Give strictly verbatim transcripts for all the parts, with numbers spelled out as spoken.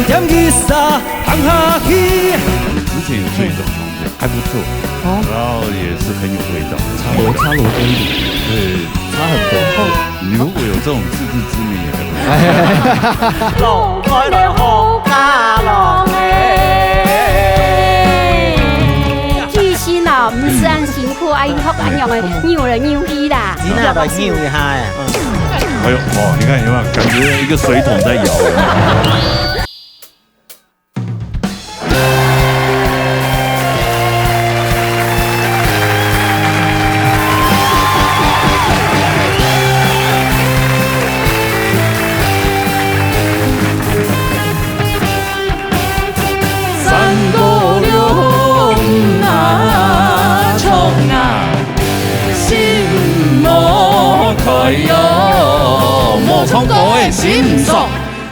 点一下，行下去。之前有做一个黄梅，还不错，哦。然后也是很有味道。茶螺，茶螺跟对，差很多。你如果有这种自知之明也很好。老开了好大了。巨星啊，毋使恁辛苦，啊，學恁樣个扭来扭去啦。你那个扭一下哎。哎呦，哦，你看有没有？感觉一个水桶在摇。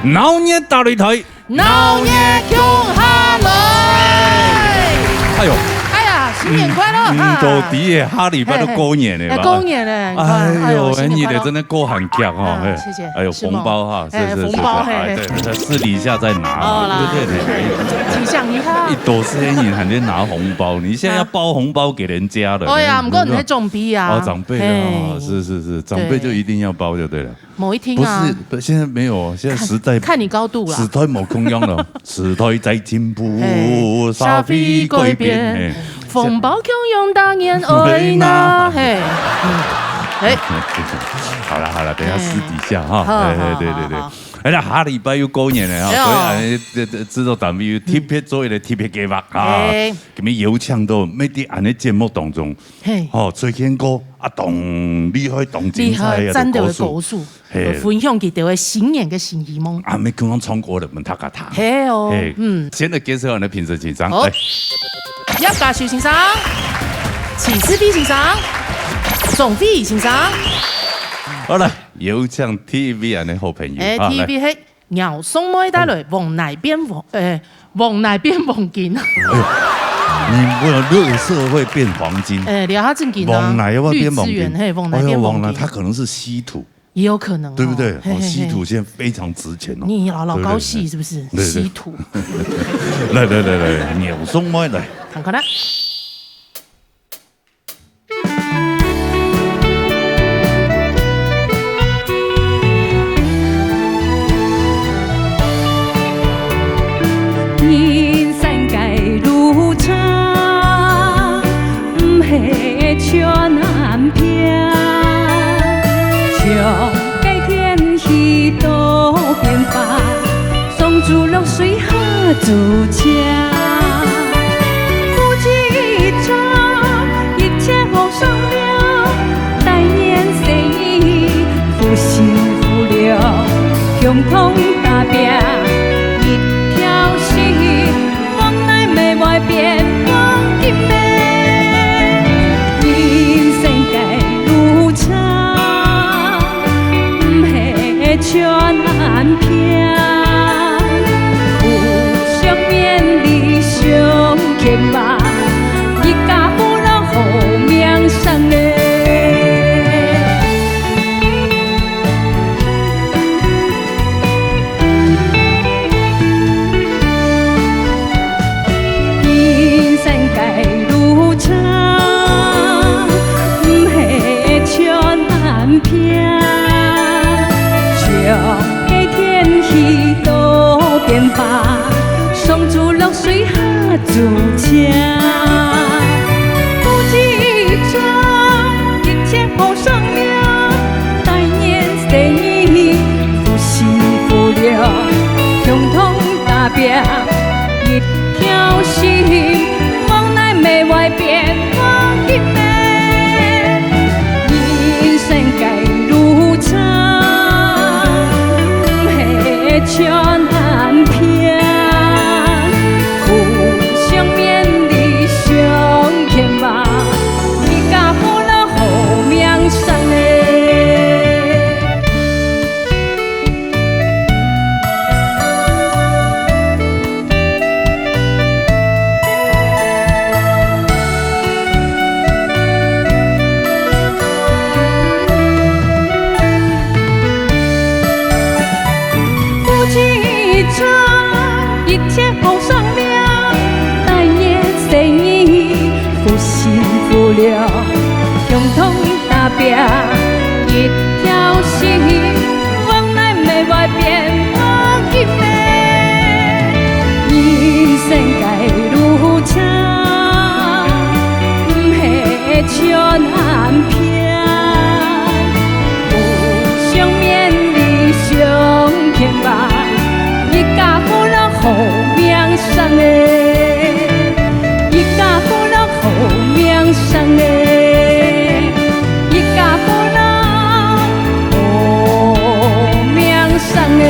闹热大擂台，闹热共下來。哎喲，哎呀，新年快樂！嗯，啊。到底耶，下禮拜都過年了吧？嘿，嘿。哎，過年了，你看，哎喲，哎喲，新年快樂！哎，你的真的過很強哦，啊，嘿。謝謝，哎喲，是吗？紅包哈，是，哎，是，是，紅包，是，哎，嘿，嘿。对，私底下再拿嘛，哦，啦。对不对？提醒一下。一到新年还在拿红包，你现在要包红包给人家了，哎呀，对不对？不过你在装逼啊。哦，长辈啊，嘿。是，是，是，长辈就一定要包就对了。对。 某一天啊。不是，不，现在没有哦，现在时代看，看你高度啦。时代无共样了，时代在进步，嘿，社会改变，社会改变，嘿。红包共样大年爱拿，嘿，嗯，哎。好了，好了，等一下私底下哈，哎，好，哎，哎，好，对，对，对。好，好。哎，那下礼拜又过年了哈，哎呦。所以，哎，这，这制作单位又特别做一个特别计划啊，哎。今日邀请到，每日恁个节目当中，嘿。吼，出现过啊，当厉害、当精彩个厉害，赞到个歌手。歌手。 嘿。分享佢兜个新年个新希望。啊，毋係講唱歌了，問他个他。嘿哦，嘿，嗯。先來介紹我們的評審先生，好。來。葉嘉修先生、徐志飛先生、鍾偉先生。好，來，有請第一位恁个好朋友，哎，啊，來。第一位係饒松妹帶來，嗯。往哪變黃，哎，往哪變黃金。哎喲，你不能垃圾會變黃金。哎，聊下正經啊，往哪要變黃金？綠資源，嘿，往哪變黃金？哎喲，往哪，它可能是稀土。 也有可能哦。对不对？哦，嘿，嘿，嘿。稀土现在非常值钱哦。你老，老高兴是不是？对，对，对。稀土。来，来，来，来，饶松妹来。看看啦。人生个路程， 毋係全安平，像个天氣多變化，上珠落水下珠斜。夫妻一場，一切好商量，大年細節，夫妻夫了，共同打拼，一條心。 往哪乜會變黃金咩？人生个路程，毋係全安平，互相勉勵相牽掛，一家福樂好名聲咧。 人生个路程，毋係全安平，像个天氣多變化，上珠落水下珠斜。夫妻一場，一切好商量，大年細節，夫妻夫了，共同打拼，一條心，往哪乜會變黃金咩？人生个路程，毋係全安平，互相勉勵相牽掛，一家福樂好名聲咧。切好商量，但愿生意复兴复了，共同打拼一条心，往来没外变光景美。人生该路程，毋系全安平。 互相勉励相牽挂，一家福乐好名声哎，一家福乐好名声哎，一家福乐好名声哎。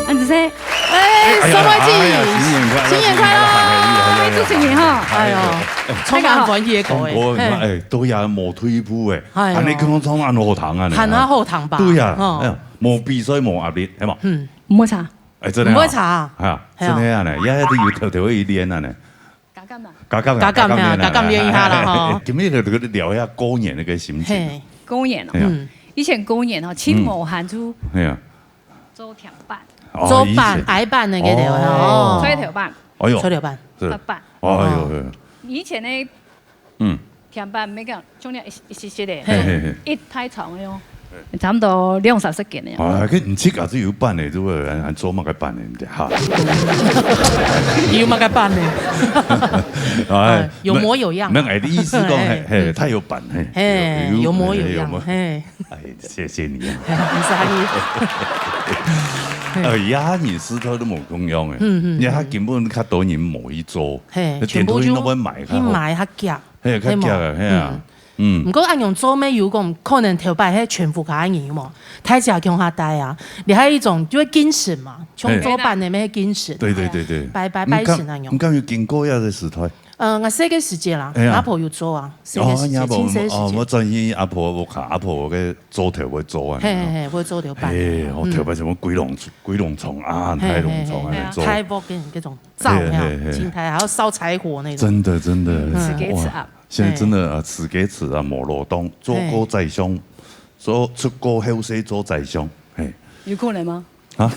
恁仔細。哎，哎呀，宋慧乔，哎呀，新年快乐，新年快乐，新年快乐，哎，祝新年哈。哎呦，哎，充满欢喜的歌哎，唱歌，嘿。哎，都也无退步哎，哎呦。恁仔講唱恁好聽啊，還較好聽吧？對呀，哦。哎呀，無比賽無壓力，係嘛？嗯。毋會差。哎，真的啊。毋會差啊。啊，係啊。真的啊呢，也係有偷偷去練啊呢。 加減啦。加減啦，加減啦，加減啦，加減練一下啦，哎，吼。今日就聊一下過年那個心情啊。嘿。過年哦，哎呀。嗯。以前過年哦，盡無閒就嗯。哎呀。做甜粄。哦，做粄，以前。挨粄那個的，哦。哦。炊頭粄。哎呦。炊頭粄。是。粄粄。哎呦，哦。哎呦。以前呢，嗯。甜粄，毋係講 種了一，一息息的，嘿，嘿，嘿。一大床的哦，差不多兩三十斤的哦。啊，該你自家就有粄的，就會還，還做麼个粄的，你知哈？有麼个粄的？哎，哎，有模有樣。沒，沒，哎，意思講，嘿，嘿，嘿，嗯。它有粄，嘿，嘿，有，有，有模有樣，嘿，有模。嘿。哎，謝謝你啊。嘿，不是阿姨。哎呀，你石頭都無共樣誒，嗯，嗯，你看根本較多人無去做，嘿，那點頭去全部就那邊買，去買較遽，嘿，較遽啊，嘿啊。嗯。 嗯。毋過恁樣做乜有講，可能頭擺係全屋下个人有無？大家共下戴啊，你還有一種就會敬神嘛，像做粄个乜會敬神，對，對，對，對。拜拜拜神恁樣。你敢有經過這個時代？呃，𠊎細个時節啦，哎呀。阿婆有做啊，細个時節，哦，阿婆，親細个時節。哦，𠊎轉去阿婆屋下，阿婆个灶頭會做啊。嘿，嘿，嘿，會做頭擺。哎，哦，嗯。頭擺什麼鬼龍，鬼龍床啊，嘿，太龍床啊，嘿，嘿，那種。嘿，大鑊个那種灶，嘿，嘿，嘿。青苔，還要燒柴火那種。真的，真的，嗯。哇。自家自壓。 現在真的，嘿。呃，自家自壓無路當，做過宰相，嘿。做，出過後世做宰相，嘿。有可能嗎？啊？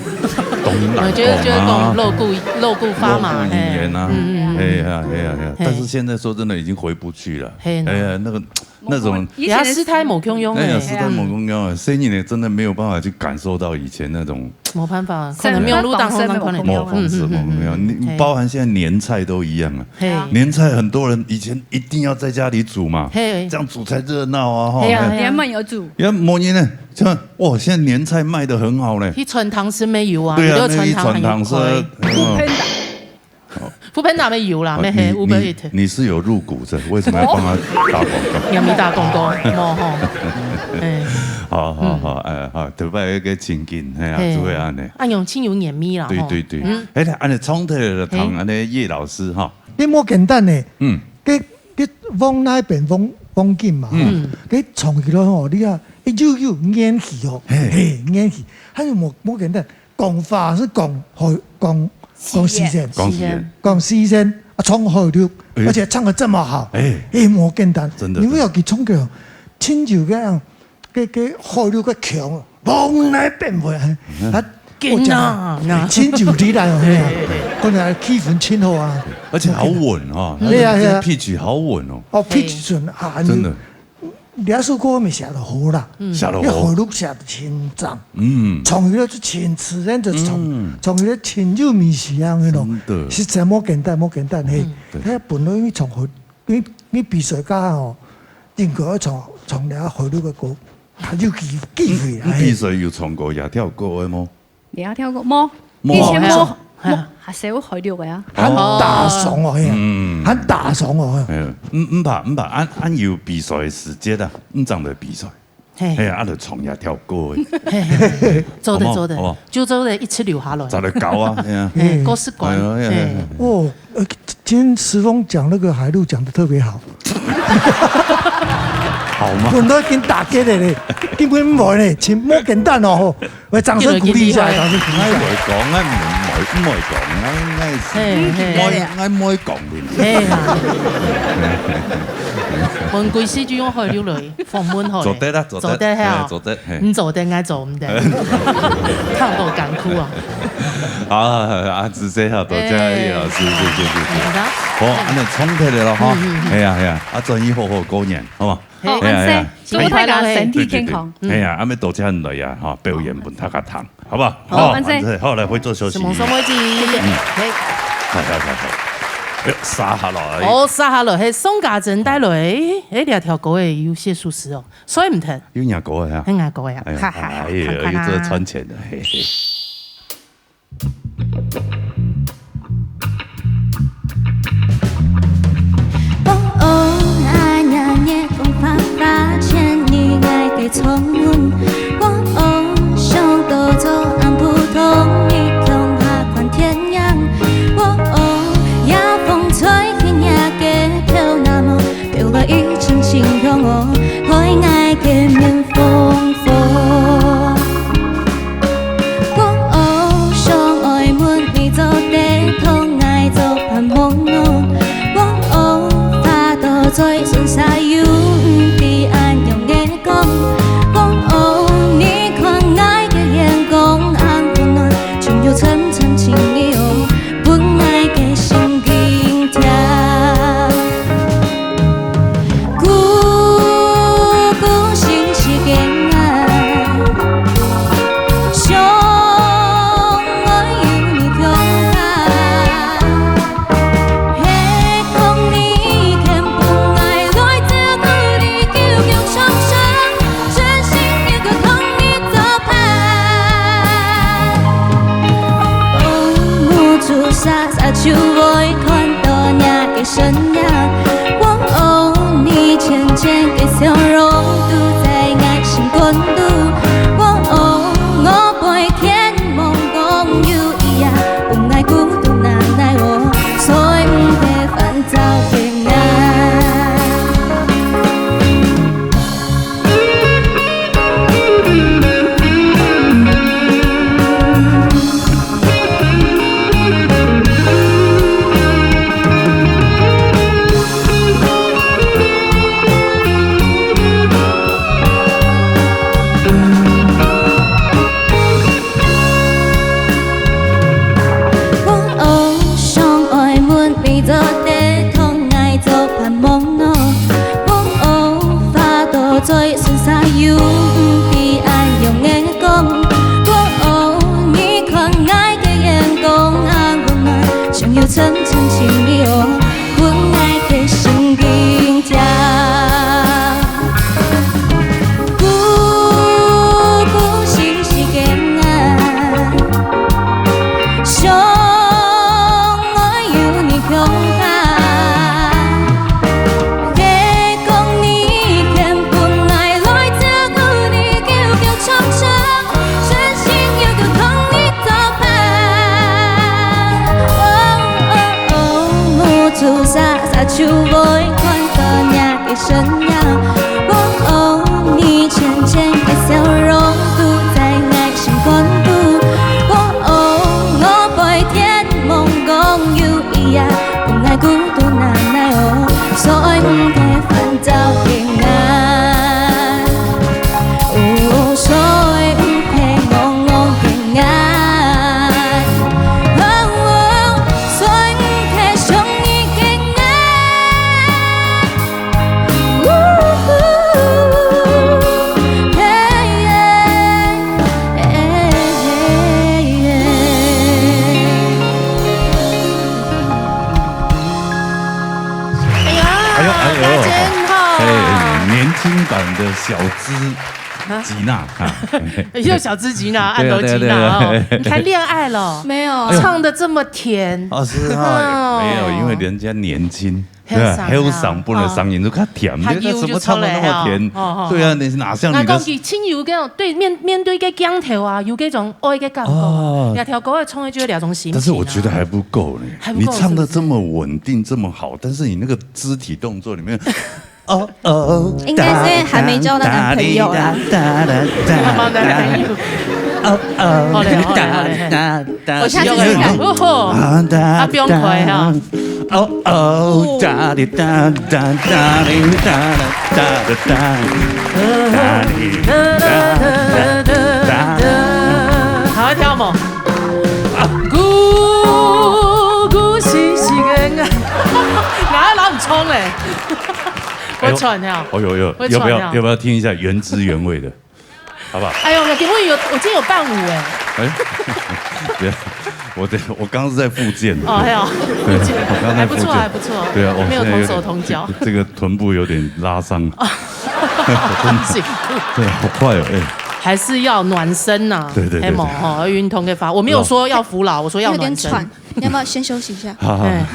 當然講啊。我覺得，覺得講肉骨，肉骨發麻，肉骨綿綿啊，嘿。嗯，嗯，嗯。嘿呀，嘿呀，嘿呀。嘿。但是現在說真的已經回不去了。嘿喏。哎呀，那個，那種以前的時代無共樣誒。哎呀，時代無共樣了，所以你呢，真的沒有辦法去感受到以前那種 無辦法，可能沒有路當好，可能沒有。無方式，嗯，嗯，嗯，無共樣。嗯，你，嗯。包含現在年菜都一樣啊。嘿。年菜很多人以前一定要在家裡煮嘛，嘿。這樣煮才熱鬧啊，吼。嘿啊，嘿啊。你還蠻有煮。也無人呢，像，哇，現在年菜賣得很好呢。去餐廳食乜有啊，對啊，你去餐廳食，你都餐廳還有開。嗯。Foodpanda。 Foodpanda乜有啦，哦，乜係，你，Uber Eats。你，你是有入股的，為什麼要幫他打廣告？讓你打廣告，無吼。哎。好，好，嗯。好，哎，好，頭擺一個情景，嘿啊，嘿。就會恁樣。啊，用親友黏密啦，吼。對，對，對。嗯。哎，恁樣唱起來就聽，嘿。恁樣葉老師哈。你無簡單呢。嗯。你，你往哪邊往，往緊嘛，吼。嗯。你唱起來吼，你啊，你又，又黏去哦，嘿。嘿，黏去，還有無，無簡單。 講話係講，講，講四縣。四縣。講四縣。講四縣，啊，唱海陸，哎。而且唱得這麼好，哎。哎，無簡單。真的，你不要去唱歌，真的。親像該樣，該，該海陸个腔，往哪邊會，嗯。啊，緊啊，我講，那。親像你來哦，嘿啊，嘿，嘿，嘿。可能氣氛真好啊。而且好穩哦，對啊，對啊。那個pitch好穩哦。哦，pitch準啊，真的。 這首歌乜寫得好啦，嗯。寫得好。你海陸寫得真讚，嗯。唱起來就真自然，就唱，嗯。唱起來真有味緒啊，那種。真的。實在無簡單，無簡單，嘿。嗯。對。佢本來你唱海，你，你比賽家吼，應該愛唱，唱這海陸个歌，較有機，機會啦，嗯，嘿。你比賽有唱過這條歌个無？ 你有聽過無？無。以前無，嘿啊。無，還係有海陸个啊。還打爽哦，嘿啊。嗯。還打爽哦，嘿啊。哎呀，毋，毋怕，毋怕，恁，恁有比賽个時節啊，毋正來比賽。嘿。嘿啊，就唱這條歌个。嘿，嘿，嘿。做得，好無？做得。好無？就做得一直留下來。再來搞啊，嘿啊。嘿，各式各樣。哎呀，哎呀，哎呀。嘿。哦，呃，今天石峰講那個海陸講得特別好。好嗎？本來已經打結了咧，根本無咧，真無簡單哦，吼。 喂，掌聲鼓勵一下，掌聲鼓勵一下。𠊎會講，𠊎毋會，毋會講，𠊎，𠊎係，嘿，嘿。𠊎，𠊎毋會講的。嘿啊。問歸四句，用海陸來訪問好了。做得啦，做得，做得，嘿啊。嘿，做得，嘿。毋做得，𠊎做毋得。看到艱苦啊。好，好，好，啊，子姐好，多謝葉老師，謝謝，謝謝。好，恁樣衝突了咯，哈。嗯，嗯，嗯。哎呀，哎呀，啊，專業好好過年，好嗎？好，嘿啊，嘿啊。萬歲，祝大家身體健康。對，對，對。哎呀，啊，要多謝你來呀，哈，表演分大家聽。 好不好？好，好，萬歲。萬岁，好，來，回座休息。承蒙宋慧姐。嗯。嘿。來，來，來，來。哎呦，殺下來。哦，殺下來，嘿，宋家珍帶來，哎，這條歌誒，有寫數字哦，所以毋聽。有若歌誒啊？有若歌誒啊，哎呀，哈哈哈，哎呀，看看啊。又做賺錢的，嘿嘿。 哦哦，啊呀，月光花花，牵你爱的重温。哦哦，想到昨暗晡同你共下看电影。哦哦，夜风吹起你的头那么，飘落一阵清风哦，害我的面风风。 我哦，想愛問你做得同𠊎做伴夢哦。我哦，花朵在sunset又毋知恁樣个講。我哦，你看𠊎个眼光恁溫暖，像有層層情意哦，分𠊎个心緊跳。 孤孤星星个夜，想愛有你共下。彼當你肯分𠊎來照顧你，久久長長，真心也夠同你做伴。哦，目珠眨眨就會看到你个身影。 我哦，你淺淺个笑容，堵在𠊎心肝肚。我哦，我飛天夢講有你啊，分𠊎孤獨難耐哦，所以毋得煩躁个𠊎。 我哦，想愛問你做得同𠊎做伴夢喏。我哦，花朵在sunset又毋知恁樣个講。我哦，你看𠊎个眼光恁溫暖，像有層層情意哦，分𠊎个心緊跳。 孤孤星星个夜，想愛有你共下。隔空你牽分𠊎來照顧你，久久長長，真心也夠同你做伴。哦哦哦，目珠眨眨就會看到你个身影。 我哦，你淺淺个笑容，堵在𠊎心肝肚。我哦，我飛天夢講有你啊，分𠊎孤獨難耐哦，所以毋得煩躁个𠊎。哦，所以毋得戇戇个𠊎。哦，所以毋得想你个𠊎。 哎呀，哎呦，哎呦，大家好。哎，年轻版的小资啊？吉娜啊。又小资吉娜，对啊，按头吉娜哦。对啊，对啊。你谈恋爱了？没有。唱得这么甜。哦，是啊，哦。没有，因为人家年轻。 对啊，后生啊。后生本来声音就较甜，哦。你怎么唱得那么甜？哦，哦，哦。对啊，你哪像你的，人家讲起亲友搿种，对，面，面对个镜头啊，有搿种爱个感觉啊。哦。两条歌唱的就有两种心情啊。但是我觉得还不够呢，还不够，你唱得这么稳定，是不是？这么好，但是你那个肢体动作里面，哦，哦，应该是还没交到男朋友啦。妈妈男朋友。哦，哦，好嘞，好嘞，好嘞。我下次再看。哦，啊，不用哭哈。哦哦，哒哩哒哒哒哩哒哒哒哒哒，哒哩哒哒哒哒。好，跳舞。咕咕西西个，哪有人唱嘞？会喘呀。哦哟哟，要不要，会喘呀。要不要听一下原汁原味的？ 好不好？哎呦，我今天有，我今天有伴舞哎。哎，对，我对，我刚刚是在复健。哦，哎呦，对，我刚刚在复健。还不错，还不错。对啊，我没有同手同脚。现在有点，这个臀部有点拉伤。哦，辛苦。对，好快哦，哎。还是要暖身呐，对，对，对，对。嘿嘛，吼，要运动可以发，我没有说要服劳，我说要暖身。有点喘。 你要不要先休息一下？好，好，哎。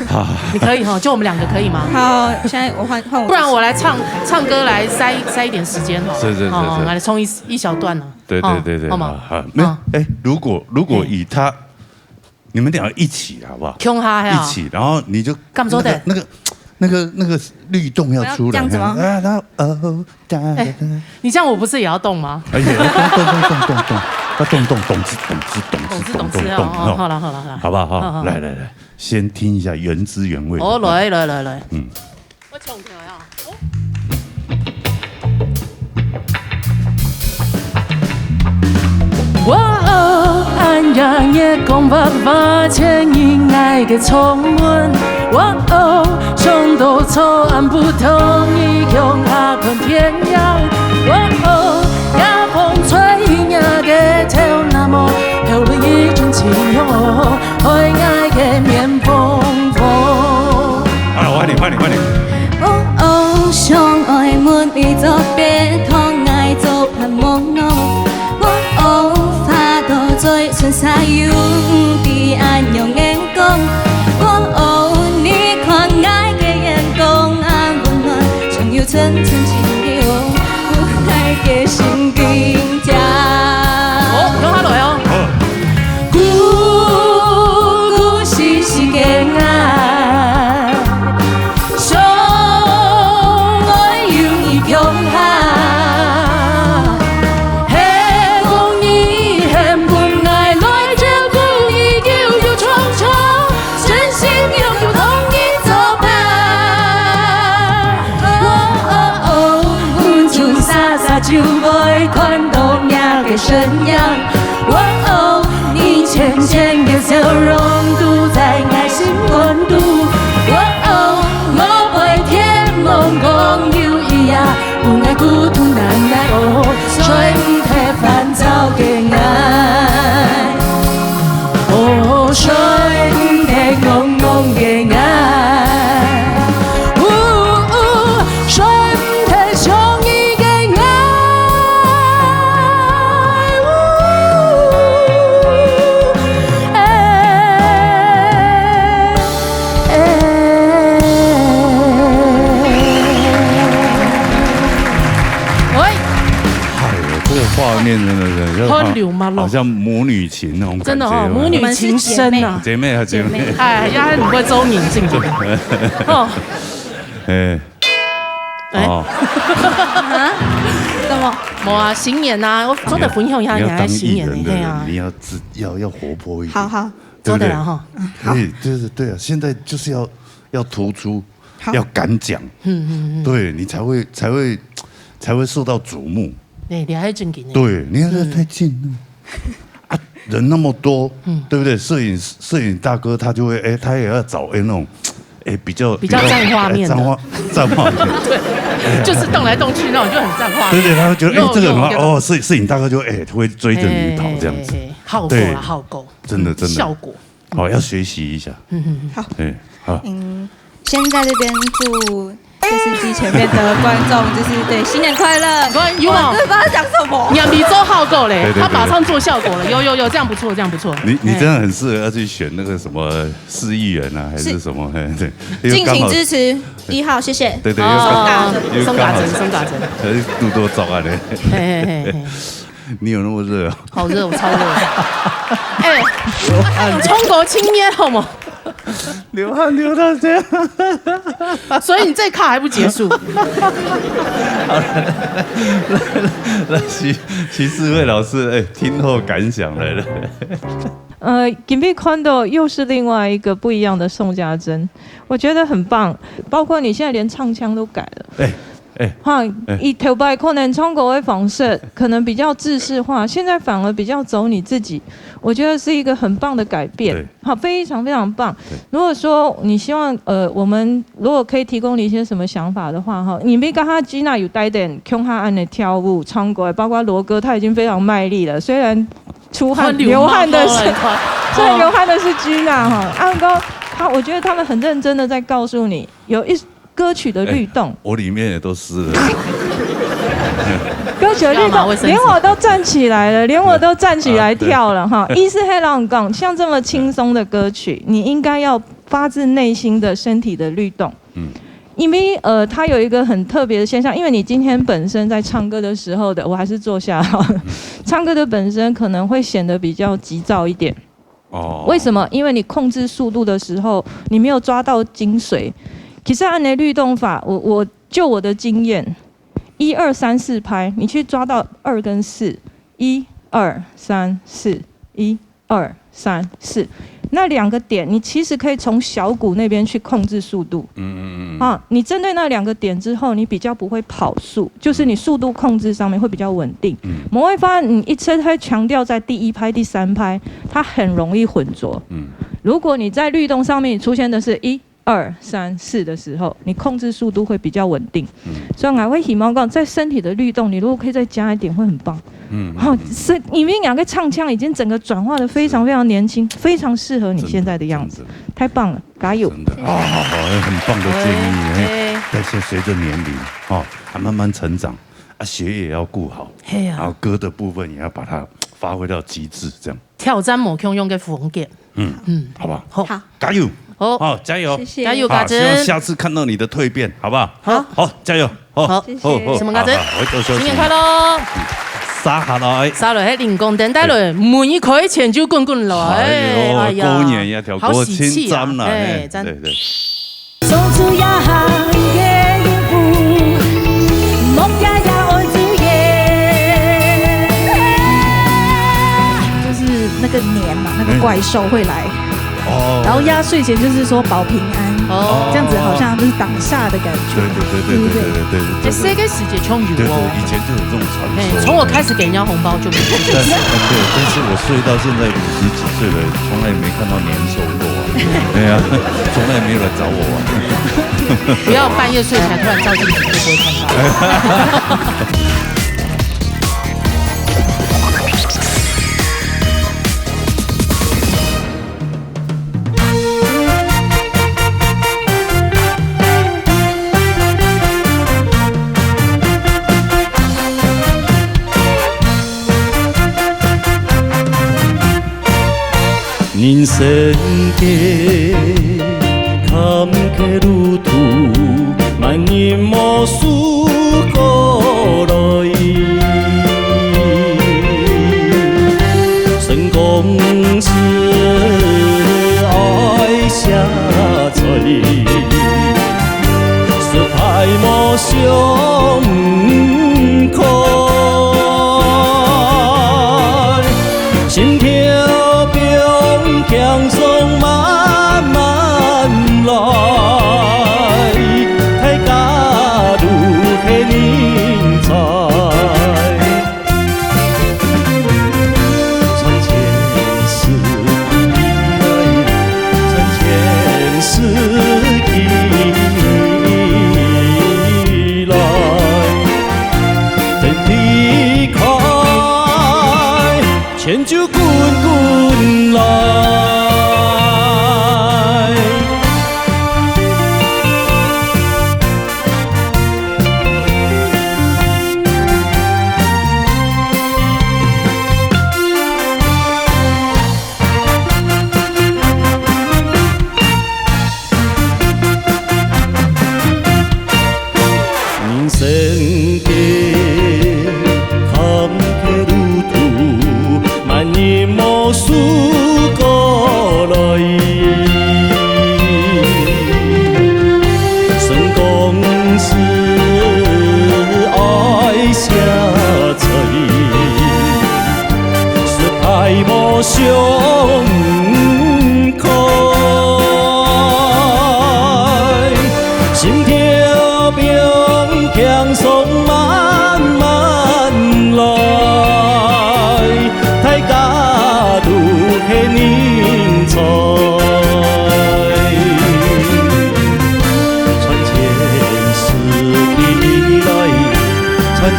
好。你可以哈，就我们两个可以吗？好，现在我换，换我。不然我来唱，唱歌来塞，塞一点时间好了。是，是，是，哦，是。来唱一，一小段了。对，对，哦，对，对，好吗？好，好。没有，哦。哎，如果，如果以他，哎。你们俩一起好不好？共下呀。一起，然后你就，敢做得？那个，那个，那个，那个律动要出来，我要这样子吗？啊，然后，哦，哒，哒，哎，哒。你这样我不是也要动吗？哎呀，动，动，动，动，动，要动，动，动次，动次，动次，动次，动，动，动，哦，哦，好了，好了，好了。好不好？好，好，好。来，来，来。 先听一下原汁原味的。哦，来，来，来，来。嗯。我唱起来啊。哦。我哦，恁樣月光花花，千人愛个窗门。我哦，想到昨暗晡同你共下看电影。我哦，夜风吹起若个头那么，透露一阵清香哦。 害𠊎个面红红。好了，換你，換你，換你。哦哦，想愛問你做別，同𠊎做伴無喏。哦哦，花到嘴唇上又毋知恁樣个講。哦哦，你看𠊎个眼光恁溫暖，像有層層清流，有𠊎个心。 哦，共下來哦。好。 喂。哎呦，这个画面真的是，就好，好像母女情那种感觉，真的哦，有没有？母女情深啊。姐妹啊，姐妹。姐妹。哎呀，你会周敏进去。哦。哎。哎。哦。啊？怎么？无啊，新年啊，我做得分享一下，你要当艺人，你还新年呢，对不对？嘿啊。你要自，要，要活泼一点。好，好。对不对？做得了哈。嗯，好。哎，就是，对啊，现在就是要，要突出，好。要敢讲。嗯，嗯，嗯。对，你才会，才会，才会受到瞩目。对，你还正经的。对，你看这太近了。嗯。啊，人那么多，嗯。对不对？摄影，摄影大哥他就会，哎，他也要找，哎，那种，哎，比较，比较占画面的。比较，哎，占画，占画面。对，就是动来动去那种，就很占画面。对，对，他会觉得，哎，又，这个很好，又，又。哦，摄，摄影大哥就，哎，会追着你跑这样子。嘿，嘿，嘿，好过啦，对。好过。真的，真的。效果。 好，要学习一下。嗯，嗯，嗯。好。哎，好。嗯，先在这边祝电视机前面的观众，就是，对，新年快乐。有没有？我真的不知道讲什么。你还没做效果嘞，对，对，对。他马上做效果了。有，有，有，这样不错，这样不错。你，你真的很适合要去选那个什么市议员啊，还是什么？是。嘿，对，因为刚好，敬请支持一号，谢谢。对，对，因为刚好，哦，因为刚好，松嘎子，松嘎子。哎，肚肚足啊嘞。嘿，嘿，嘿，嘿。 你有那么热啊？好热，我超热。哎，中国青年好吗？流汗流到这样。所以你这卡还不结束。好了，那，那，那徐，徐世慧老师，哎，听后感想来了。呃，今天看到又是另外一个不一样的宋佳珍，我觉得很棒。包括你现在连唱腔都改了。哎哎，哈，以头擺可能唱歌的方式可能比较制式化，现在反而比较走你自己，我觉得是一个很棒的改变。对好，非常非常棒。如果说你希望，呃，我们如果可以提供你一些什么想法的话，哈，你们刚刚吉娜有带点共下按的跳舞、唱歌，包括罗哥他已经非常卖力了，虽然出汗、流汗的是，虽然流汗的是吉娜哈，阿哥他，我觉得他们很认真的在告诉你，有一歌曲的律动。我里面也都湿了。歌曲的律动，需要吗卫生纸连我都站起来了，连我都站起来跳了哈。意思黑老讲，像这么轻松的歌曲，你应该要发自内心的身体的律动。嗯因为呃，它有一个很特别的现象，因为你今天本身在唱歌的时候的，我还是坐下哈，唱歌的本身可能会显得比较急躁一点。哦，为什么？因为你控制速度的时候，你没有抓到精髓。其实按呢律动法，我我就我的经验，一二三四拍，你去抓到二跟四，一二三四，一二三四，那两个点，你其实可以从小鼓那边去控制速度。嗯嗯嗯，啊，你针对那两个点之后，你比较不会跑速，就是你速度控制上面会比较稳定。嗯我会发现你一直在强调在第一拍、第三拍，它很容易混浊。嗯如果你在律动上面出现的是一二三四的时候，你控制速度会比较稳定。嗯所以我还会希望讲，在身体的律动，你如果可以再加一点，会很棒。嗯，好，是因为两个唱腔已经整个转化的非常非常年轻，非常适合你现在的样子，真的太棒了，加油！真的啊，好，很棒的建议，哎，哎但是随着年龄哈，啊慢慢成长，啊血液也要顾好，嘿啊然后歌的部分也要把它发挥到极致，这样。挑战无共样的风格。嗯嗯，好不好？好，好，加油，好，好，加油！谢谢。加油，好，家珍，希望下次看到你的蜕变，好不好？好，好，加油！好，好谢谢好，好，什么家珍好好我都休息。新年快乐！撒下来。撒落去灵光灯带来，门一开钱就滚滚来，哎呦，哎呀过年要跳好国喜气啊庆站了，哎，哎，真对对。手指也行个音符，梦也也愛注意。就是那个年嘛，那个怪兽会来，哦然后压岁钱就是说保平安，哦这样子好像就是挡煞的感觉。对对对对对对对对哎，这个时节穷游对对，哦。以前就有这种传哎，说。从我开始给人家红包就没有。但是，对，但是我睡到现在五十几岁了，从来没看到年兽过啊。对啊，从来没有来找我玩。不要半夜睡起来突然照镜子，就不会看到。人生个坎坷路途，万人无数过来。成功是爱下垂，失败无想开。 心跳中轻松慢慢来。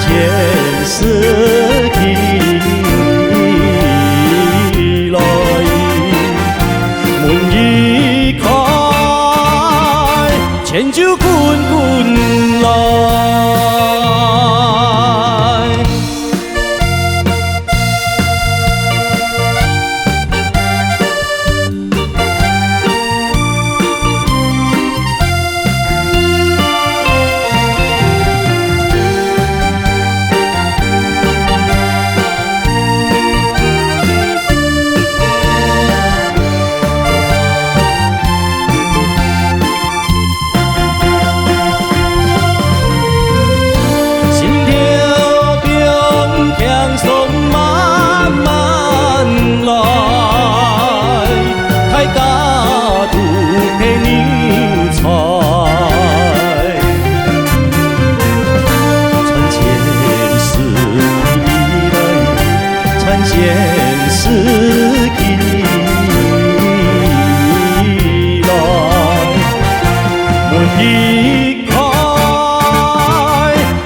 全世界来，门一开，钱就滚滚来。心跳中轻松慢慢来，大家都係人才。 穿全世界来，穿全世界来，门一开，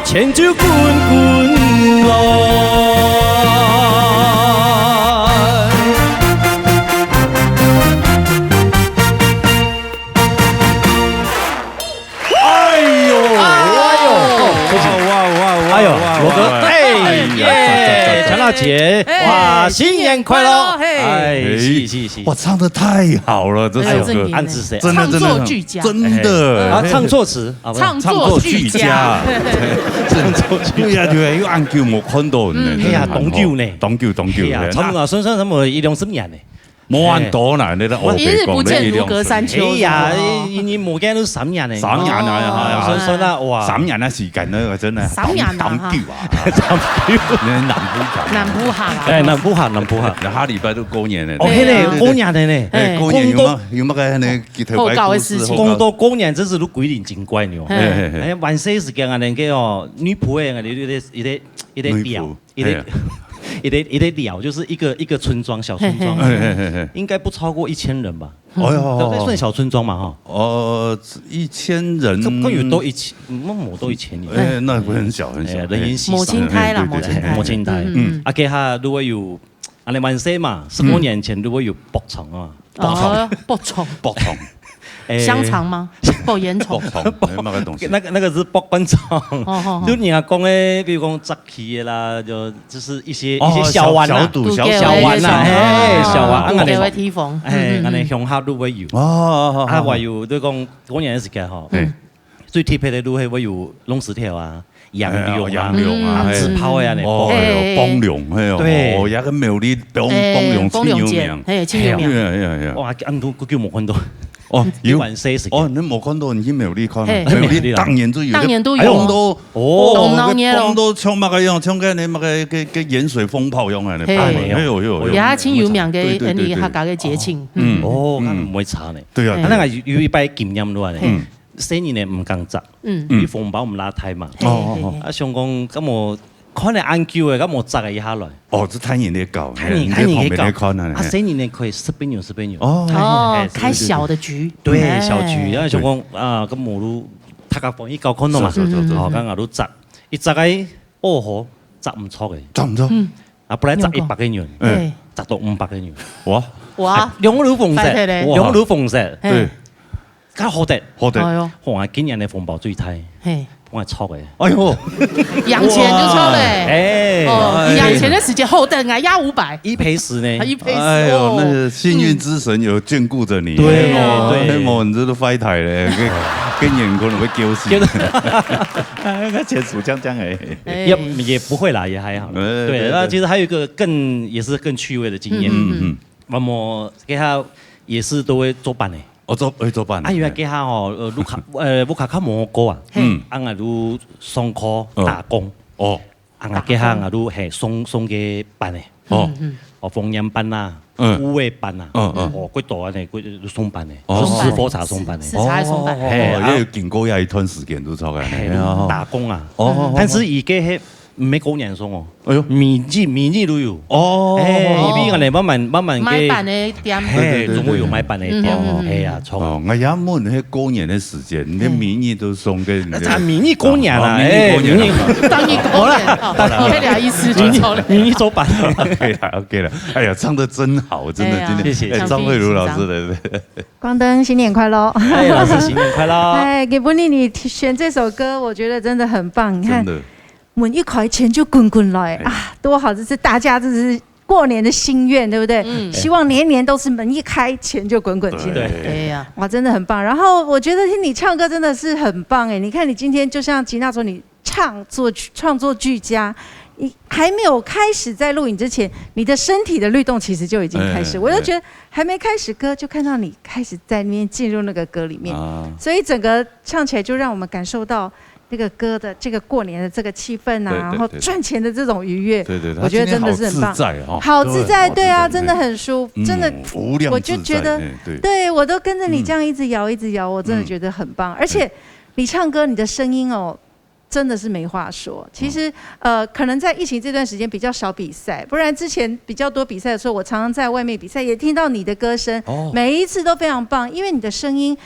钱就滚滚来。哎呦，哎呦，哇哇哇哇！哎呦，哇哇罗哥，哇哎耶，哎呀，强大姐，哎，哇，新年快乐！新年快乐，嘿。哎，是是是，哇，唱得太好了，这首歌。哎呦，这个安子谁？真的，真的，创作俱佳。真的。啊，唱作词啊，不是。创作俱佳。创作俱佳。对，对，对，又恁久無看到呢，嗯。哎呀，真的蠻好。當久呢。當久，當久，哎呀，哎，差不多，那算算差不多一兩十年呢。無恁多啦，哎。你都後背講，一日不見如隔三秋，哎呀，是吧？你，你無見都三年呢。三年啊，哦。哎呀，算算啊，哇。三年啊，時間呢，真的。三年啊，當久啊。當久。你南部客。南部客啊。哎，南部客，南部客。下禮拜都過年了。哦，嘿嘞，對，對，對。過年的呢。哎，過年有無，有無个那个特別故事？好搞的事情。講到過年，真是都鬼靈精怪呢。哎。哎，哎，哎。哎，還細時間啊，恁个哦，內埔个，恁个，恁个，恁个，恁个表，女仆。 一个，哎呀。一个，一个寮，就是一个，一个村庄，小村庄，嘿，嘿，嘿。哎，哎，哎，哎。应该不超过一千人吧？哎呦。那，那算小村庄嘛，哈。呃，一千人。可，可有到一千，嗯，那没到一千人。哎，那不是很小，很小，哎，人烟稀少。母亲胎啦，哎，对，对，对。母亲胎。嗯，嗯。啊，該下如果有，恁呢還細嘛，十多年前如果有北場啊，哦，北場。北场。哎，香肠吗？爆煙腸。北场，哎，那个东西。那个，那个是北观场。哦，哦，哦。就你啊，讲的，比如讲炸鸡的啦，就，就是一些，哦，一些小碗啊。小，小肚，小肚。小碗啊，嘿，小碗，啊，恁呢。肚雞的地方。哎，嗯，嗯，嗯。恁呢鄉下都會有。哦，哦，哦，哦。啊，還有，就講過年的時間吼，嗯。最特別的都會，會有弄薯條啊， 羊肉啊，哎，羊肉啊，嗯。啊，嘿。紙炮的啊，那哦，哎，嘿。磅龍，嘿哦，對。哦，有个苗栗磅，哎，磅龍，磅龍節，真有名。嘿，真有名。哎呀，哎呀，哎呀。哇，恁都久久無看到。哦，有。還細時間。哦，你無看到，你去苗栗看啊。嘿。苗栗當年都有，當年都有。哎呦。磅到，哦。當鬧熱咯。磅到像那个樣，像个那个，个，个鹽水蜂炮一樣啊，那嘿。磅，哎呦，哎呦，哎呦。有啊，真有名个，對，對，對，對。客家个節慶。哦。嗯。哦，嗯。那毋會差呢。對啊，啊，對啊。那个有，有一擺經驗落來呢。嘿。嗯。 細人仔毋敢摘，嗯。因為紅包毋罅大嘛。哦，哦，哦。嘿，嘿，嘿。啊，想講，敢無看了恁久了，敢無摘一下來？哦，這大人咧搞，大人，你在旁邊咧看啊，大人咧搞。啊，嘿。細人仔可以食朋友，食朋友。哦。哦，哎，哎，開小的局。對，哎。小局，然後想講，對。啊，敢無就大家歡喜搞看咯嘛。是，是，是，是。好，剛好就摘，一摘哎，哦吼，摘毋著哎。摘毋著。嗯。啊，本來摘一百个銀，嗯。對。摘到五百个銀。哇。哇。哎，兩路紅色，快樂咧。哇。兩路紅色。嘿。對。 較好得。好得。哎喲。哇，今年个紅包最大，嘿。我著个。哎喲。贏錢就著了。哎。哦，哎。贏錢个時間好得啊，壓五百。一賠十呢。啊，一賠十，哎喲，哦。那個幸運之神有眷顧著你。嗯。對，嘿喲，對。嘿喲，你這都壞態咧，跟，跟眼光都會丟死。丟。哎，那錢數這樣這樣哎。哎。也，也不會啦，也還好。哎，對，對，對。那其實還有一個更，也是更趣味的經驗。嗯，嗯，嗯。嗯。 我們該下也是都會做伴的。哦，做，會做伴的。啊，因為該下吼，呃，屋下，呃，屋下較無好過啊。嘿。嗯。啊，𠊎就上課，哦。打工。哦。啊，𠊎該下𠊎就，嘿，送，送个班的。哦。嗯，嗯。哦，豐年班啊，嗯。五月班啊。嗯，嗯。哦，幾多啊呢，幾，送班的，哦。送班的，就師傅茶送班的。是，是茶送班的。哦，嘿，啊。也有經過這一段時間，就大概。嘿，哎呀，打工啊。哦，哦，哦。但是佢該下毋係過年送哦，哎喲。每日，每日都有。哦。哎，一邊个呢，慢慢，慢慢个。買辦个店。嘿，對，對，對，總會有買辦个店。嗯，嗯，嗯。哎呀，錯。哦，𠊎也問，該過年个時間，你的每日都送給你的。啊，每日過年啦，哦，每日過年啦。哎，每日。當日過年，好啦。哦，這倆意思就錯了。每日，每日做辦。OK啦，OK啦。哎呀，唱得真好，真的，哎呀，今天，謝謝，哎，謝謝。張慧茹老師的，對。光灯，新年快樂！哎，老師，新年快樂！哎，給不丽你選這首歌，我覺得真的很棒。你看，真的。門一開，錢就滾滾來，哎。啊，多好！這是大家，這是過年的心願，對不對？嗯。希望年年都是門一開，錢就滾滾進來。對。對呀。哇，真的很棒。然後我覺得聽你唱歌真的是很棒哎，你看你今天就像吉娜說，你創作創作俱佳，你還沒有開始在錄影之前，你的身體的律動其實就已經開始。哎，我就覺得還沒開始歌，就看到你開始在那邊進入那個歌裡面，啊。所以整個唱起來就讓我們感受到那個歌的這個過年的這個氣氛啊，對，對，然後賺錢的這種愉悅，對，對，對，我覺得真的是很棒。他今天好自在哦。好自在，對，對啊，好自在，真的很舒服，嗯，真的，無量自在，我就覺得，哎，對。對，我都跟著你這樣一直搖，嗯。一直搖，我真的覺得很棒。嗯。而且你唱歌，你的聲音哦，真的是沒話說。其實，嗯。呃，可能在疫情這段時間比較少比賽，不然之前比較多比賽的時候，我常常在外面比賽，也聽到你的歌聲，哦。每一次都非常棒，因為你的聲音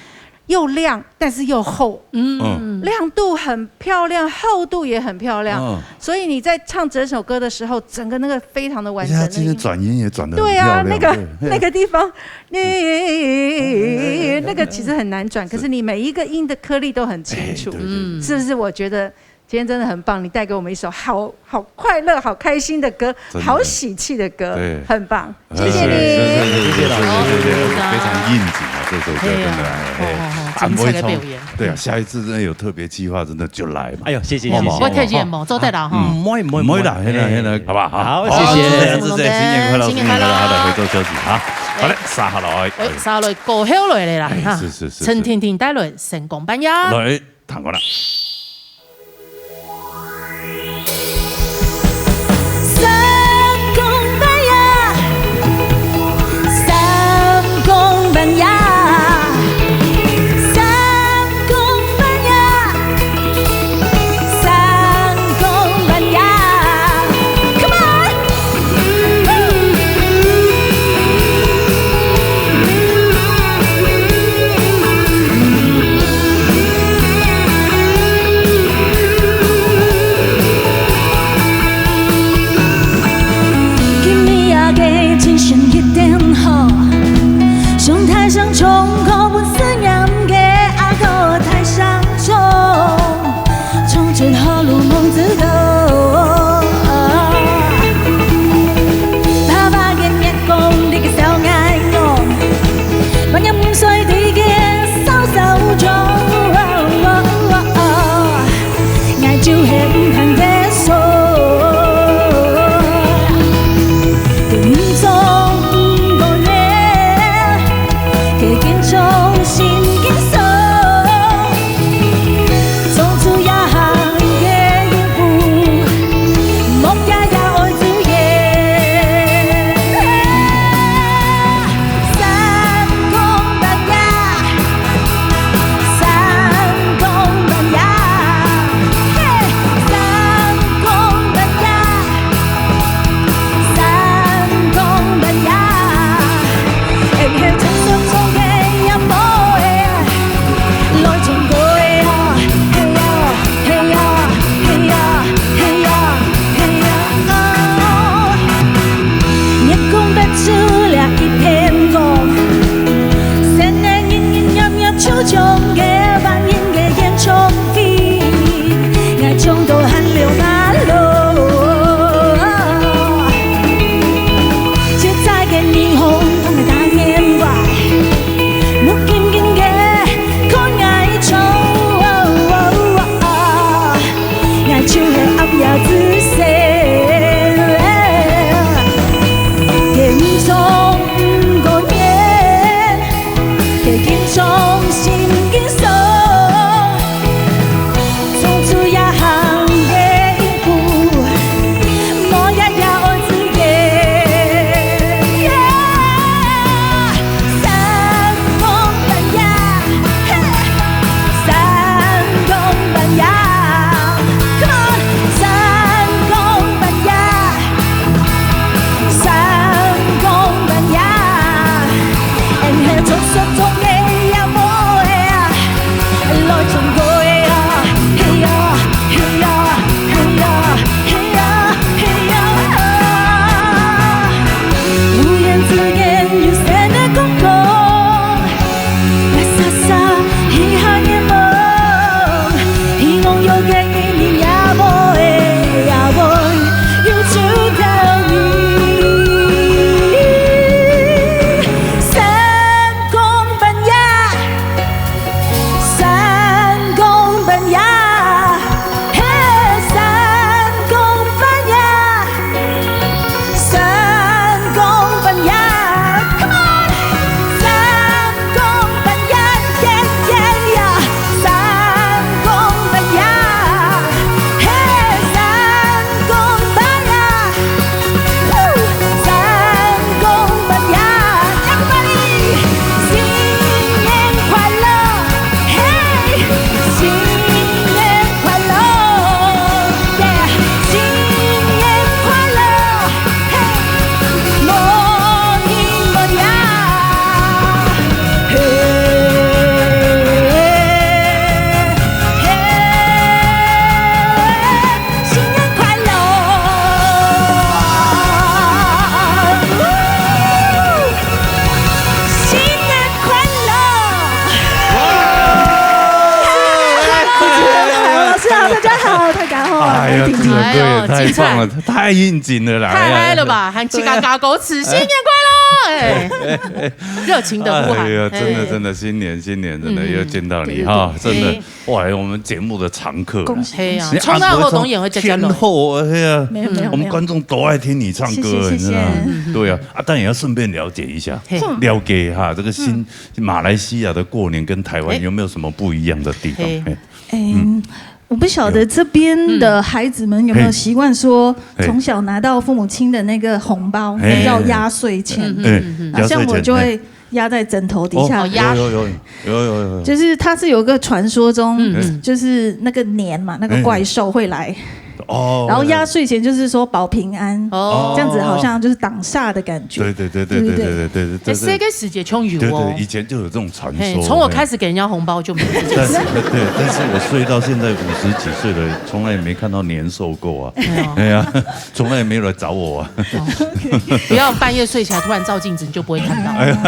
又亮，但是又厚，嗯。嗯。亮度很漂亮，厚度也很漂亮，嗯。所以你在唱整首歌的時候，整個那個非常的完整。而且他今天轉音也轉得很漂亮，對啊，那個，對。那個地方，你，那個其實很難轉，可是你每一個音的顆粒都很清楚，哎，對，對，對。嗯。是不是？我覺得 今天真的很棒，你帶給我們一首好，好快樂、好開心的歌，真的。好喜氣的歌，對。很棒，哎，謝謝你。謝謝，謝謝，謝謝，謝謝，謝謝，謝謝，非常應景啊，這首歌真的，哎，哎，哎，哎，哦，哦，哦，精彩的表演。對啊，下一次真的有特別計劃，真的就來嘛。哎喲，謝謝，好不好？謝謝。我客氣無，做得啦，吼。嗯，毋會，毋會，毋會啦，毋會。現在，現在，哎。好不好？好，好，謝謝。謝謝，謝謝，新年快樂，新年快樂，新年快樂，好的，回頭休息啊。好嘞，哎。接下來。哎，接下來歌曲來了啦，哎，哈。是，是，是，是。陳婷婷帶來《成功扮演》。來。 聽過啦。哎呀，这首歌也太棒了，哎呦，太应景了啦！太嗨了吧！喊自家加歌词，新年快乐！哎，热情的呼喊，哎呀，真的，哎，真的，新年，新年，真的，嗯，又见到你哈，对，对，对，真的，哎，哇，我们节目的常客了。恭喜，嘿啊，恭喜。你从那后冬也会加加乐。天后，哎呀，没有，没有，我们观众都爱听你唱歌，没有。谢谢，谢谢。你知道吗？对啊，啊，但也要顺便了解一下，嘿。了解哈，这个新，嗯。马来西亚的过年跟台湾有没有什么不一样的地方？嘿。嘿。嗯，我不晓得这边的孩子们有没有习惯说，从小拿到父母亲的那个红包，嘿。叫压岁钱。嗯，嗯，嗯，嗯。啊，像我就会压在枕头底下。哦，压。有，有，有，有，有，有。就是它是有一个传说中，嗯，嗯。就是那个年嘛，那个怪兽会来。哎。哦，然后压岁钱就是说保平安，哦。这样子好像就是挡煞的感觉。对，对，对，对，对，对，对，对，对，对。哎，这个世界上有哦。对，对，以前就有这种传说，嘿，从我开始给人家红包就没有这件事。但是，对，但是我睡到现在五十几岁了，从来也没看到年兽过啊。哎呦。哎呀，从来也没有来找我啊。哦，不要半夜睡起来突然照镜子，你就不会看到。哎呀。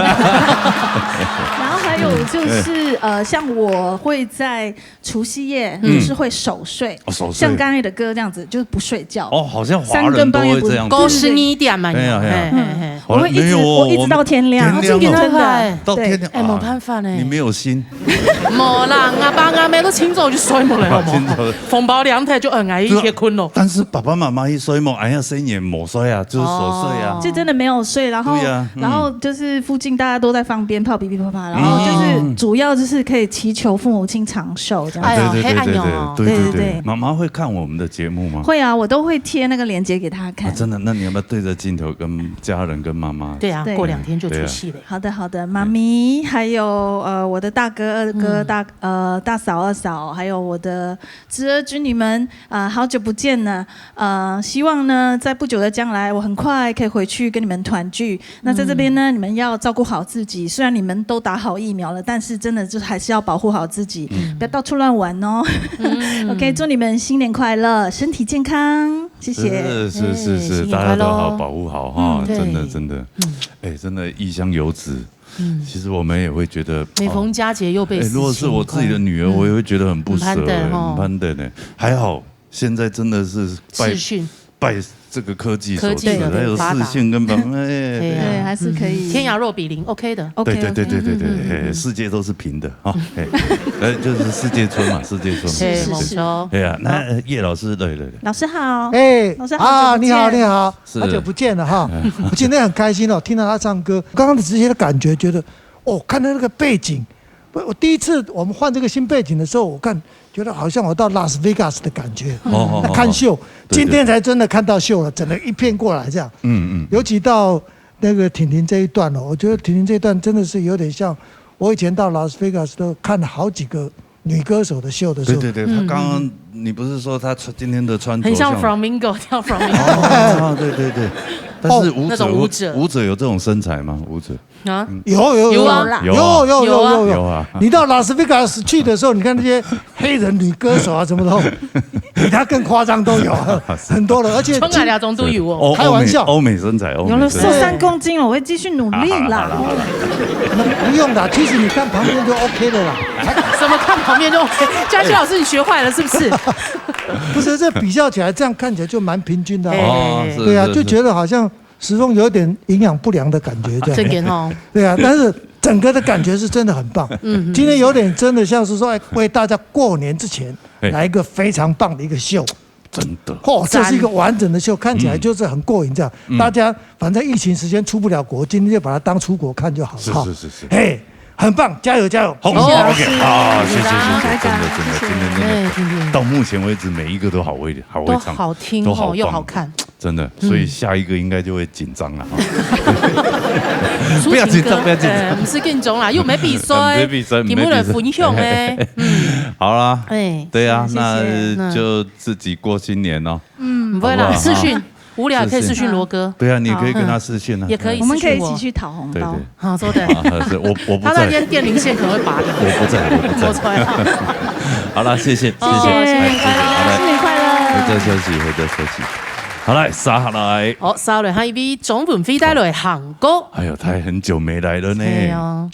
然后还有就是，哎。呃，像我会在除夕夜，嗯。就是会守岁，哦，守岁。像刚才的歌这样子，就是不睡觉。哦，好像华人都会这样子。三更半夜不，对，对，对。十二点嘛，哎呀，哎呀。嘿，嘿，嘿。我会一直，没有哦，我一直到天亮。我们天亮哦。真的，到天亮，对。哎，啊，没办法呢。你没有心。没啦，阿爸阿姆都清早就睡没了，好不好？清早。红包两台就，嗯，哎，一起困了。对啊，但是爸爸妈妈一睡梦，哎呀，生也没睡啊，就是守岁啊。哦。就真的没有睡，然后，对呀，嗯。然后就是附近大家都在放鞭炮，噼噼啪啪，然后就是主要就是可以祈求父母亲长寿这样子。哎呦，对，对，对，黑暗哦。对，对，对，对，对。妈妈会看我们的节目吗？会啊，我都会贴那个链接给她看。啊，真的？那你要不要对着镜头跟家人、跟妈妈？对啊，对。过两天就除夕了。对啊。好的，好的，妈咪，还有，呃，我的大哥、二哥、嗯。大，呃，大嫂、二嫂，还有我的侄儿侄女们，呃，好久不见了。呃，希望呢，在不久的将来，我很快可以回去跟你们团聚。那在这边呢，嗯。你们要照顾好自己。虽然你们都打好疫苗了，但是真的就还是要保护好自己，嗯。不要到处乱玩哦。嗯。OK，祝你们新年快乐，身体健康，谢谢。是，是，是，是，哎，新年快乐哦。大家都好，保护好哈，嗯，真的，对。真的。嗯。哎，真的，异乡游子，嗯。其实我们也会觉得，每逢佳节又倍思亲。哎，如果是我自己的女儿，嗯。我也会觉得很不舍，很盼的哈。哎，很盼的呢。还好，现在真的是拜，视讯。拜这个科技所赐，科技的发达。还有视讯跟，哎，对啊。对，还是可以。嗯。天涯若比邻，OK的。OK，对，对，对，OK。对，对，对，嗯，嗯，嗯，嘿，嗯。世界都是平的啊，嘿，呃，就是世界村嘛，世界村嘛。是，是，是。哎呀，那，好。呃，叶老师，对，对，对。老师好。哎，老师好久不见。啊，你好，你好，是。好久不见了哈。我今天很开心哦，听到他唱歌，刚刚的直接的感觉，觉得，哦，看到那个背景，我，我第一次我们换这个新背景的时候，我看，觉得好像我到拉斯维加斯的感觉，哦，哦，那看秀，哦，对，对。今天才真的看到秀了，整个一片过来这样。嗯，嗯。尤其到那个婷婷这一段哦，我觉得婷婷这一段真的是有点像我以前到拉斯维加斯都看了好几个女歌手的秀的时候。对，对，对，她刚刚，嗯，嗯，嗯。你不是说她穿，今天的穿着很像像flamingo，跳flamingo。哦，对，对，对。但是舞者，哦。那种舞者。舞者有这种身材吗？舞者？啊？嗯。有，有，有，有啊。有啊。有，有，有，有啊。有，有。有啊。你到拉斯维加斯去的时候，你看那些黑人女歌手啊，什么都比她更夸张都有啊，很多的，而且冲啊，两种都有哦。欧，开玩笑。欧美，欧美身材，欧美身材。有了，瘦三公斤了，我会继续努力啦。好啦，好啦，好啦。不用啦，其实你看旁边就OK的啦。什么看旁边就OK？佳琪老师，你学坏了是不是？不是，这比较起来，这样看起来就蛮平均的啊。哎。哦，是，对啊，是，是。就觉得好像 始终有一点营养不良的感觉，这样。这点哦。对啊，但是整个的感觉是真的很棒。嗯，嗯。今天有点真的像是说，哎，为大家过年之前，哎。来一个非常棒的一个秀。真的。哦，这是一个完整的秀，赞。看起来就是很过瘾这样。嗯。大家反正疫情时间出不了国，今天就把它当出国看就好了，是，哈。是，是，是。嘿，很棒，加油，加油。好，谢谢老师。OK，好，谢谢，谢谢，真的，真的，谢谢。今天真的，哎，今天。到目前为止，每一个都好会，好会唱，都好听哦，都好棒。又好看。 真的，嗯。所以下一个应该就会紧张了哈。不要紧张，不要紧张。哎，毋使緊張啦，又沒比賽，沒比賽，今日來分享的。沒比賽。嗯。好啦，哎，對啊，謝謝。那就自己過新年咯。嗯，不會啦，好不好？視訊，無聊也可以視訊羅哥。視訊。對啊，你可以跟他視訊啊。好。嗯，也可以視訊我。我們可以一起去討紅包。對，對。 好，收的。啊，是，我，我不在。他那天電鈴線可能會拔掉。我不在，我不在。沒錯啊。好了，謝謝，謝謝，好，謝謝，哎，謝謝，好，來，新年快樂。回頭休息，回頭休息。好，來，續下來。好，續下來，下一位張文輝帶來行歌。哎呦，他很久沒來了呢。對啊。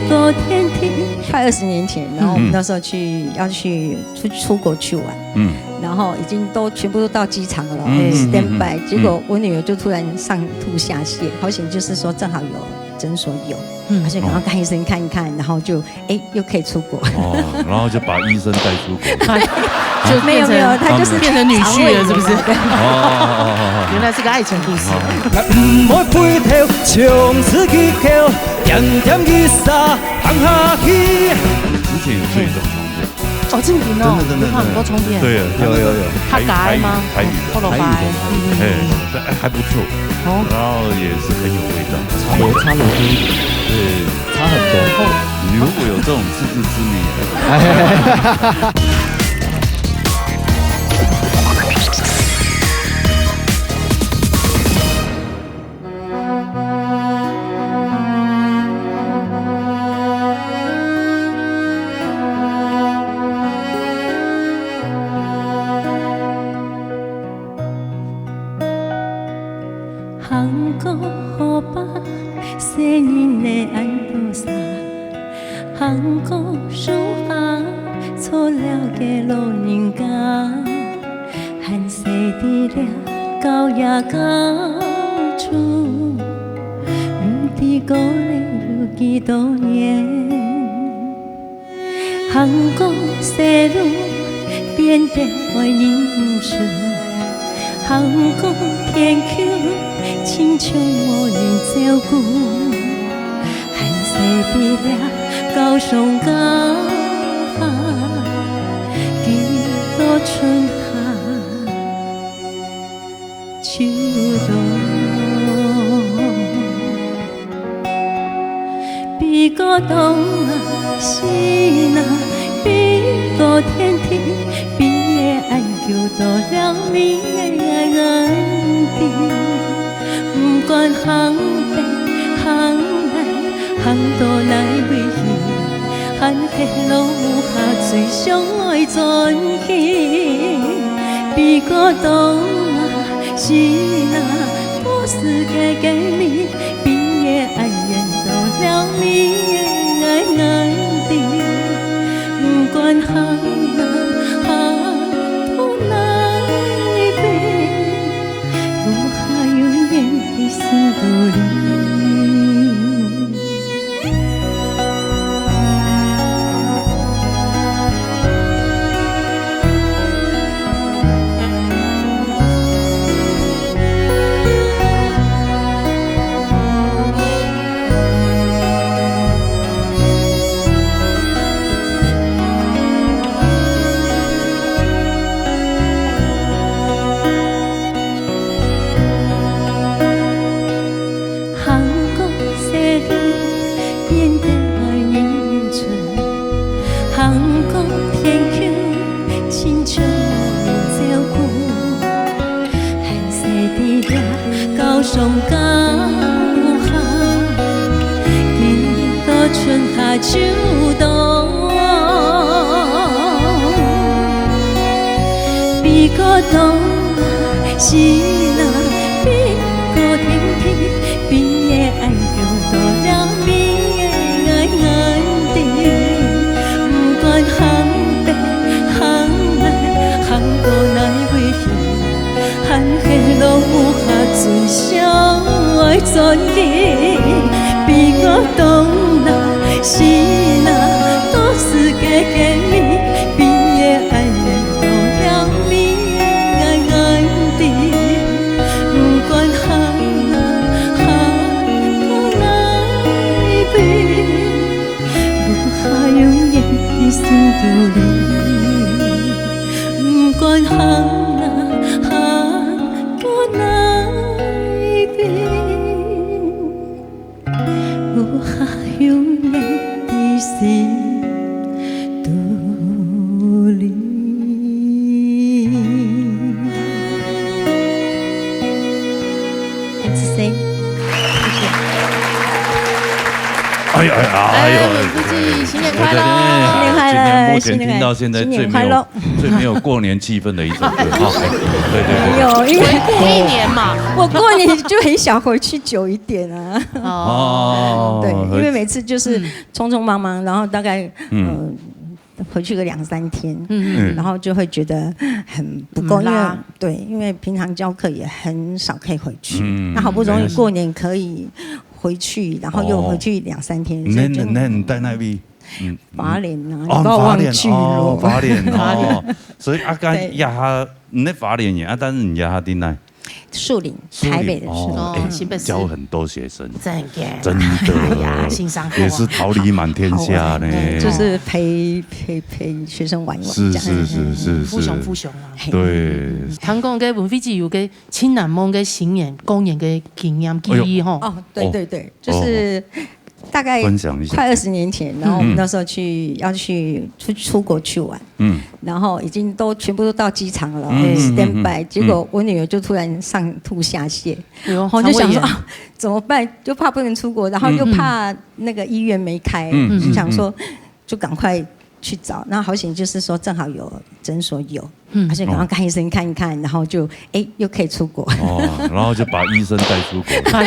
过天地。快二十年前，然后我们那时候去，要去出，出国去玩，嗯。然后已经都全部都到机场了，嗯，嗯，嗯，嗯。Standby，结果我女儿就突然上吐下泻，好险就是说正好有诊所有，嗯。而且赶快看医生看一看，然后就，哎，又可以出国。哦，然后就把医生带出国。就没有，没有，变成，她就是变成女婿了，是不是？肠胃炎。哦，哦，哦，哦，哦。原来是个爱情故事。哦。 之前有出一张唱片。哦，正經哦，真的，真的，有很多唱片。真的。對啊，有，有，有。客家的嗎？台語，台語的。哦，後來吧。台語的。嗯，嗯，嗯。哎，還，還不錯。哦。然後也是很有味道。差不多，差不多。對。差很多。哦。你如果有這種自知之明，行過河壩，細人仔恁多儕，行過樹下，坐了个老人家。 還細在這高野高處，毋知過了有幾多年。行過細路，變得愛認輸，行過田坵，親像無人照顧。 還細在這高山高下，幾多春夏秋冬。比過冬啊，心啊，比過天地，比个恁久到了明个眼底。毋管行北行南， 行到哪位去，還係落雨下最想愛轉去。比過冬啊，心啊，到世界个味，比个恁遠到了明个眼底。毋管行啊，行到哪位， 我還有你的心肚裡。 行過細路，變得愛認輸，行過田坵，親像無人照顧。 還細在這高山高下，幾多春夏秋冬。比過冬啊，心啊，比過天地，比个恁久到了明个眼底。毋管行北行南，行到哪位去， 還係落雨下最想愛轉去。比過冬啊，心啊，到世界个味，比个恁遠到了明个眼底。毋管行啊，行到哪位， 我還有你的心肚裡。毋管行啊，行到哪位，我還有你的心肚裡。 Happy birthday，謝謝。哎呀，哎呀，哎呦，哎，美富記，新年快樂！新年快樂！新年快樂！目前听到现在最没有，新年快乐。最没有过年气氛的一首歌。哈，对对对。没有，因为过一年嘛。我过年就很想回去久一点啊。哦。对，因为每次就是匆匆忙忙，然后大概，嗯。呃，回去个两三天，嗯。然后就会觉得很不够，嗯。因为，对，因为平常教课也很少可以回去，嗯，那好不容易过年可以回去，然后又回去两三天，所以就，恁，恁在哪位？嗯，花莲啊，哦，你不要忘记了。花莲，哦，花莲，哦。所以啊，刚对。也下，你在花莲呀，啊，但是你也下在哪？树林，树林，台北的树林。哦，哎，新北市。教很多学生。真的。真的。哎呀，欣赏。也是桃李满天下呢。好玩。嗯，就是陪，陪，陪学生玩玩是，这样。是，是，是，是。富雄，富雄啊。嘿。对。听讲个文惠姐有个真难忘个新年，过年个经验，记忆吼。哎呦。哦，对，哦。对，对，就是哦。大概分享一下。快二十年前，然后我们那时候去，嗯。要去出，出国去玩，嗯。然后已经都全部都到机场了，嗯，嗯，嗯，stand by，嗯。结果我女儿就突然上吐下泻，哎呦，我就想说，肠胃炎。啊，怎么办？就怕不能出国，然后又怕那个医院没开，嗯，嗯，就想说，嗯。就赶快去找。那好险，就是说正好有诊所有，嗯。而且赶快看医生看一看，然后就，哎，又可以出国。哦，然后就把医生带出国。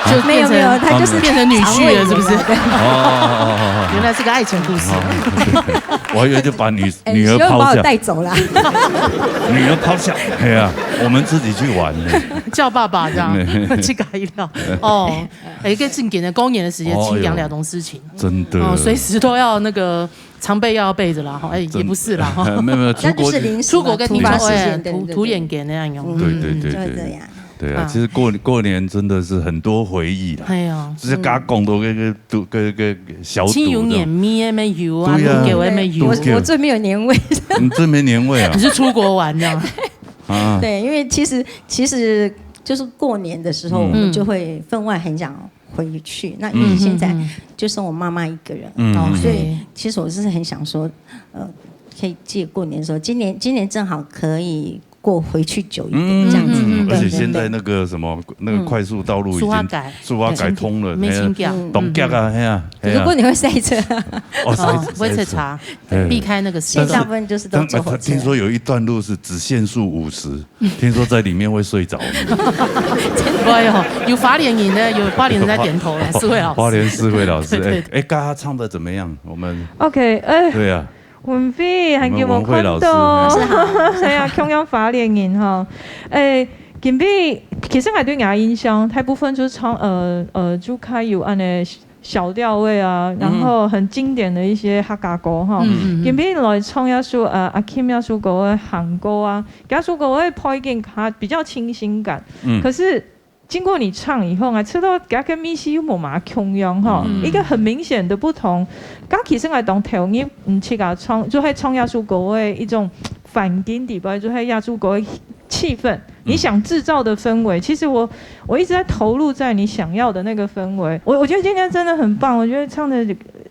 就没有，没有，他就是变成女婿了，是不是？肠胃炎了，对。哦，哦，哦，哦，哦。原来是个爱情故事。哦，我还以为就把女，哎，女儿抛下。希望把我带走啦。女儿抛下，哎呀，我们自己去玩。叫爸爸这样，对。去改一套。哦，哎，个正经的，过年的时间，哦，清凉了东事情。真的。哦，随时都要那个常备药要备着啦，哈，哎，真的。也不是啦，哈。没有，没有，出国，那就是临时嘛，出国跟听说，突发事件，哎，对，对，对。突，突然间那样用。嗯，对，对，对，对。就会这样。对啊，啊。其实过，过年真的是很多回忆啦。哎呀。就是刚刚讲到那个，那个，那个小赌这样。亲友眼咪也没有啊，对啊。路给我也没有。对啊。我，我最没有年味。你最没年味啊？你是出国玩这样？啊。对，因为其实，其实就是过年的时候，嗯。我们就会分外很想回去。那因为现在嗯，嗯，嗯。就剩我妈妈一个人，嗯，嗯，所以嗯。其实我是很想说，呃，可以借过年的时候，今年，今年正好可以过回去久一点这样子。嗯，嗯，嗯，嗯。对，而且现在那个什么，对，对。那个快速道路已经，嗯。苏花改。苏花改通了，对，没清掉。哎呀，嗯。当脚啊，嘿啊，嘿啊。可是过年会塞车。哦，塞车，哦，会塞车，塞车。嘿。避开那个时段。现在大部分就是都坐火车。但，但听说有一段路是只限速五十，听说在里面会睡着。哎呦，有花莲人呢，有花莲人在点头了，思慧老师。花莲思慧老师，对，对，哎，哎，刚刚唱得怎么样？我们，OK，哎，对啊。文慧，很久没看到。我们文慧老师，哎。老师好。哎呀，共樣花莲人哈。哎，今晡，其实我對你的印象，大部分就是唱，呃，呃，就較有恁呢小調位啊，嗯。然後很經典的一些客家歌哈。嗯，嗯，嗯。今晡來唱一首，呃，阿Kim一首歌的行歌啊，這首歌的背景它比較清新感。嗯。可是 經過你唱以後啊，知道佢个味緒又無麼共樣吼，嗯。一個很明顯的不同。該其實𠊎當投入，嗯，自家唱，就係唱這首歌的一種環境底背，就係這首歌的氣氛，嗯。你想製造的氛圍，其實我，我一直在投入在你想要的那個氛圍。我，我覺得今天真的很棒，我覺得唱的，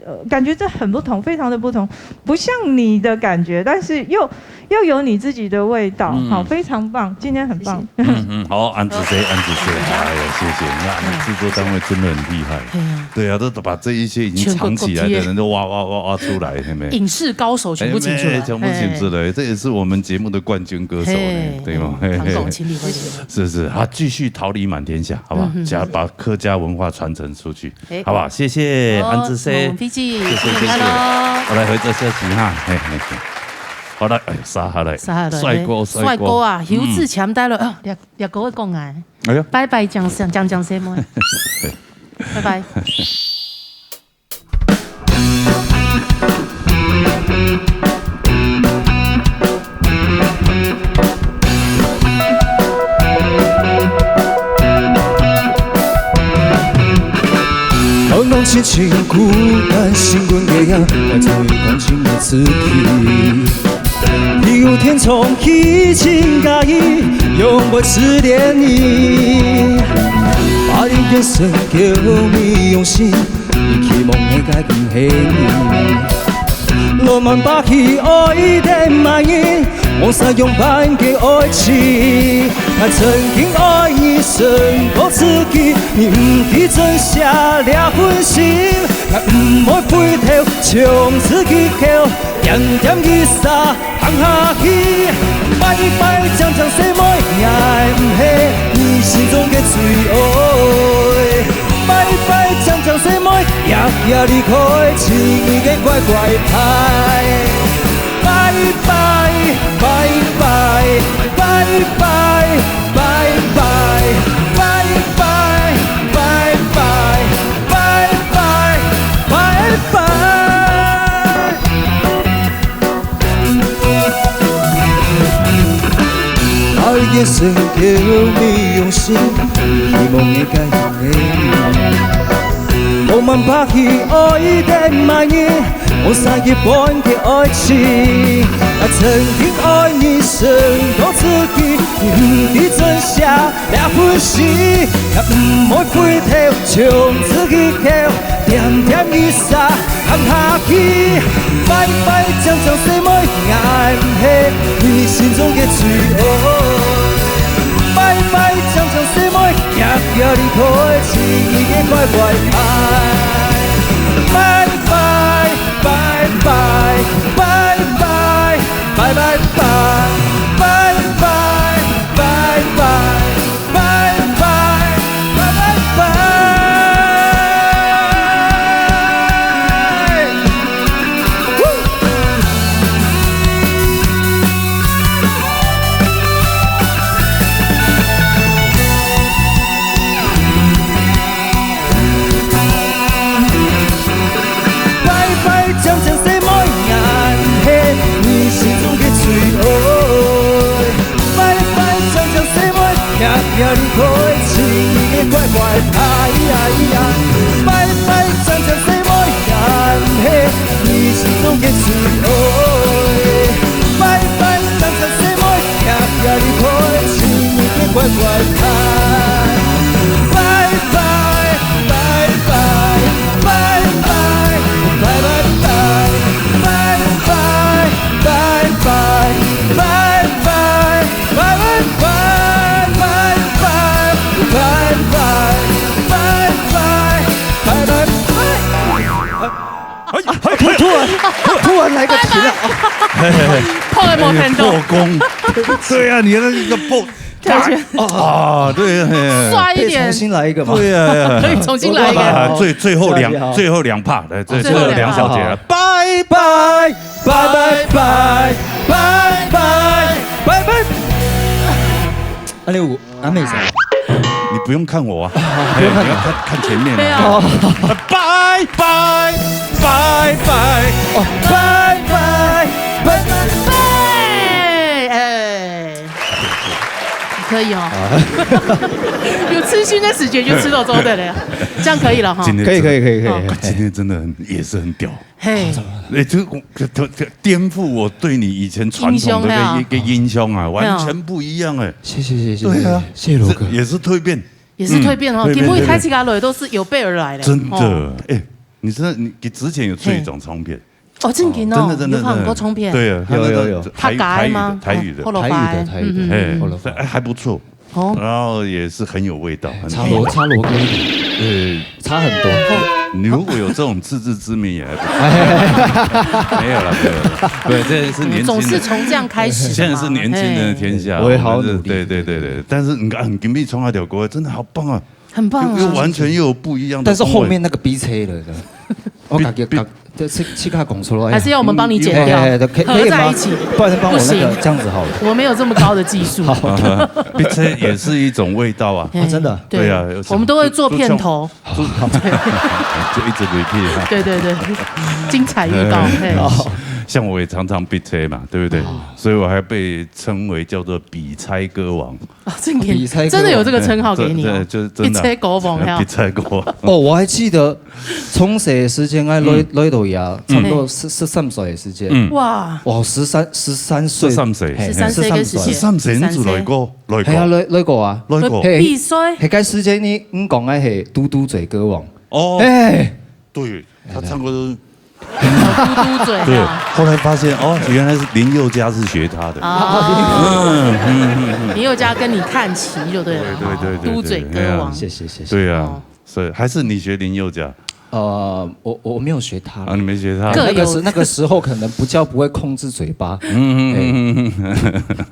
呃，感覺這很不同，非常的不同，不像你的感覺，但是又 又有你自己的味道，嗯。好，非常棒，今天很棒。謝謝。嗯，嗯，好，恁仔細，恁仔細，哎呀，謝謝，那製作單位真的很厲害。哎呀。對啊，都把這一些已經藏起來的人都挖，挖，挖，挖出來，嘿沒？影視高手全部請出來。哎，全部請出來，哎。這也是我們節目的冠軍歌手呢，嘿，對嗎？哎，唐總，請你喝酒。是，是，好，繼續桃李滿天下，好不好？嗯，嗯，嗯。想要把客家文化傳承出去。 哎。好不好？謝謝，好，恁仔細。嗯，謝謝，謝謝。謝謝，謝謝。好，來，回這休息哈，嘿，嘿，嘿。好，來，哎，殺下來。殺下來，帥哥，哎，帥哥。帥哥啊，嗯。侯志強帶了，啊，這，這个會講啊。哎喲。拜拜，講聲，講，講聲麼？拜拜。無啥樣般个愛情，𠊎曾經愛你勝過自己，你毋知珍惜這份心，𠊎毋會回頭，從此以後，點點一滴行下去。拜拜，靚靚細妹，𠊎毋係你心中个最愛。拜拜，靚靚細妹，夜夜離開，親愛个乖乖牌。 拜拜，拜拜，拜拜，拜拜，拜拜，拜拜，拜拜，拜拜。愛的深刻，你用心，希望你感動的你。充滿霸氣愛的滿意， 無啥一般个愛情，𠊎曾經愛你勝過自己，你毋知珍惜這份心，𠊎毋會回頭，從此以後，點點一滴行下去。拜拜，靚靚細妹，𠊎毋係你心中个最愛。拜拜，靚靚細妹，夜夜離開，親愛个乖乖牌。拜拜。 拜拜，拜拜，拜拜，拜拜，拜拜，拜拜，拜拜。拜拜，靚靚細妹，𠊎毋係你心中个最愛。拜拜，靚靚細妹，夜夜離開，親愛个乖乖牌。拜拜，靚靚細妹，𠊎毋係你心中个最愛。拜拜，靚靚細妹， 夜夜離開，親愛个乖乖牌。拜拜，拜拜，拜拜，拜拜，拜拜，拜拜，拜拜，拜拜，拜拜，拜拜，拜拜，拜拜。 哎，哎，突，突然，突，突然來個停啊！破了某程度。破功。對啊，你那個破，跳起來。啊，對，嘿。帥一點。可以重新來一個嗎？對啊，對啊。可以重新來一個。啊，最，最後兩，最後一個。最後兩趴，來，最，最後兩趴。最後兩小節了。拜拜，拜拜，拜拜，拜拜。哎呦， 阿妹啥？你不用看我啊，不用看我。哎，你要看，看前面啊。對啊。哦。拜拜，拜拜。哦，拜拜，拜拜。哎，哎。可以哦。啊。有吃薰的時間就吃到周的了，這樣可以了哈。今天真的，可以，可以，可以，可以。哦。今天真的很，也是很屌。 嘿。哎，就，就，就顛覆我對你以前傳統的一個，印象了。一個印象啊，嘿啊。完全不一樣哎。謝謝，謝謝，對啊，謝謝，謝謝羅哥。這也是蛻變。也是蛻變哦，嗯，蛻變，今晡日開起來了，都是有備而來的。真的，哦。哎，你知道你，你之前有出一張唱片？嘿。哦，正經哦，真的，真的，有發很多唱片。真的。對啊，有，有，有。他那個台，他改嗎？台語的，台語的。哦，台語的，台語的，嗯，嗯，嗯。哎，哎，還不錯。 哦。然後也是很有味道，很差羅，差羅哥一點。呃，差很多。你如果有這種自知之明也還不錯。沒有啦，沒有啦。對，這是年輕的。總是從這樣開始嘛。現在是年輕人的天下，嘿。我也好好努力。我們是，對，對，對，對。但是你看，你給你唱那條歌，真的好棒啊。很棒啊。又，又完全又有不一樣的風味。但是後面那個逼車了，我感覺，逼，逼，感 這，這，這個講出來。還是要我們幫你剪掉，哎，哎，哎，可以，可以嗎？合在一起。不然幫我那個，不行。這樣子好了。我沒有這麼高的技術。好。逼車也是一種味道啊。嘿，啊，真的。對。對啊，有，我們都會做片頭。就，就，就一直repeat啊。對，對，對。精彩預告，嘿。像我也常常逼車嘛，對不對？哦。所以我還被稱為叫做比車歌王。 哦，真的，比賽歌王。真的有這個稱號給你哦。哎，這，這，就是真的啊。比賽歌王，哈。比賽歌王。哦，我還記得從細个時間，𠊎來，嗯。來到這，差不多十，嗯。十三歲个時間。嗯。哇。哇，十三，十三歲。十三歲。嘿，十三歲个時間。十三歲。十三歲你就來過，來過。係啊，來，來過啊。來過。嘿，比賽。該時間你，你講个係嘟嘟嘴歌王。哦。哎。對，他唱歌都是嘟嘟嘴对，啊。后来发现哦，原来是林宥嘉是学他的。啊，嗯嗯嗯嗯，林宥嘉跟你看齐就对了，对对对对对，嘟嘴歌王。哎呀，谢谢谢谢。对啊，哦。所以还是你学林宥嘉。呃，我我没有学他。啊，你没学他。各有那个时那个时候可能不叫不会控制嘴巴。嗯嗯嗯嗯嗯，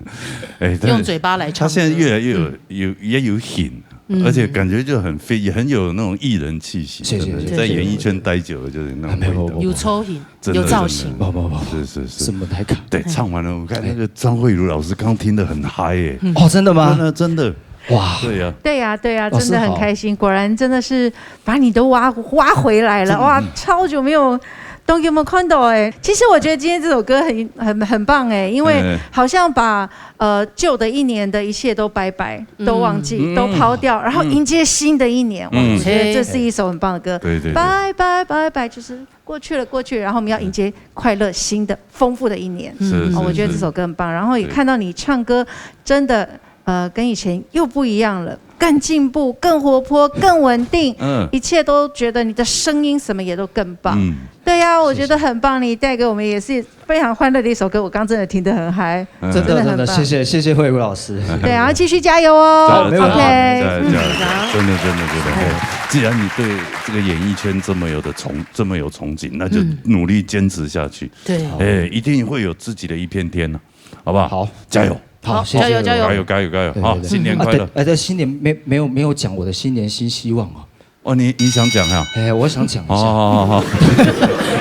哎，但是用嘴巴来唱歌。他现在越来越有有也有型，嗯。而且感觉就很fit，也很有那种艺人气息。谢谢谢谢，真的，在演艺圈待久了，就是那种味道。啊，没有没有没有，有造型，真的有造型。真的，不不不，是是是，什么台卡？对，唱完了，我看那个张慧茹老师刚听得很嗨耶。哦，真的吗？真的真的，哇，对呀。对呀对呀，老师好。真的很开心，果然真的是把你都挖挖回来了，哇，超久没有都有没有看到哎。其实我觉得今天这首歌很很很棒哎，因为哎。好像把呃旧的一年的一切都拜拜，都忘记，嗯。都抛掉，然后迎接新的一年。哇，嗯。我觉得这是一首很棒的歌。对对对。拜拜拜拜，就是过去了过去，然后我们要迎接快乐新的、丰富的一年。是是哦，我觉得这首歌很棒，是。然后也看到你唱歌，真的呃跟以前又不一样了。更进步、更活泼、更稳定，嗯。一切都觉得你的声音什么也都更棒。嗯。对呀，我觉得很棒，你带给我们也是非常欢乐的一首歌，我刚真的听得很嗨，嗯。真的真的，真的很棒。谢谢谢谢慧茹老师。对啊，继续加油哦。好，没问题。OK，加油加油，嗯。真的真的真的，既然你对这个演艺圈这么有的憧这么有憧憬，那就嗯。努力坚持下去。对。哎，一定会有自己的一片天呢，好不好？好。加油。好，好，谢谢。加油加油。加油加油加油，对对对。好，新年快乐。啊，对，哎，在新年没没有没有讲我的新年新希望哦。哦，你你想讲啊？哎，我想讲一下。哦，好好好。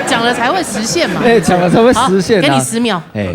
讲了才会实现嘛。哎，讲了才会实现啊。好，给你十秒。哎，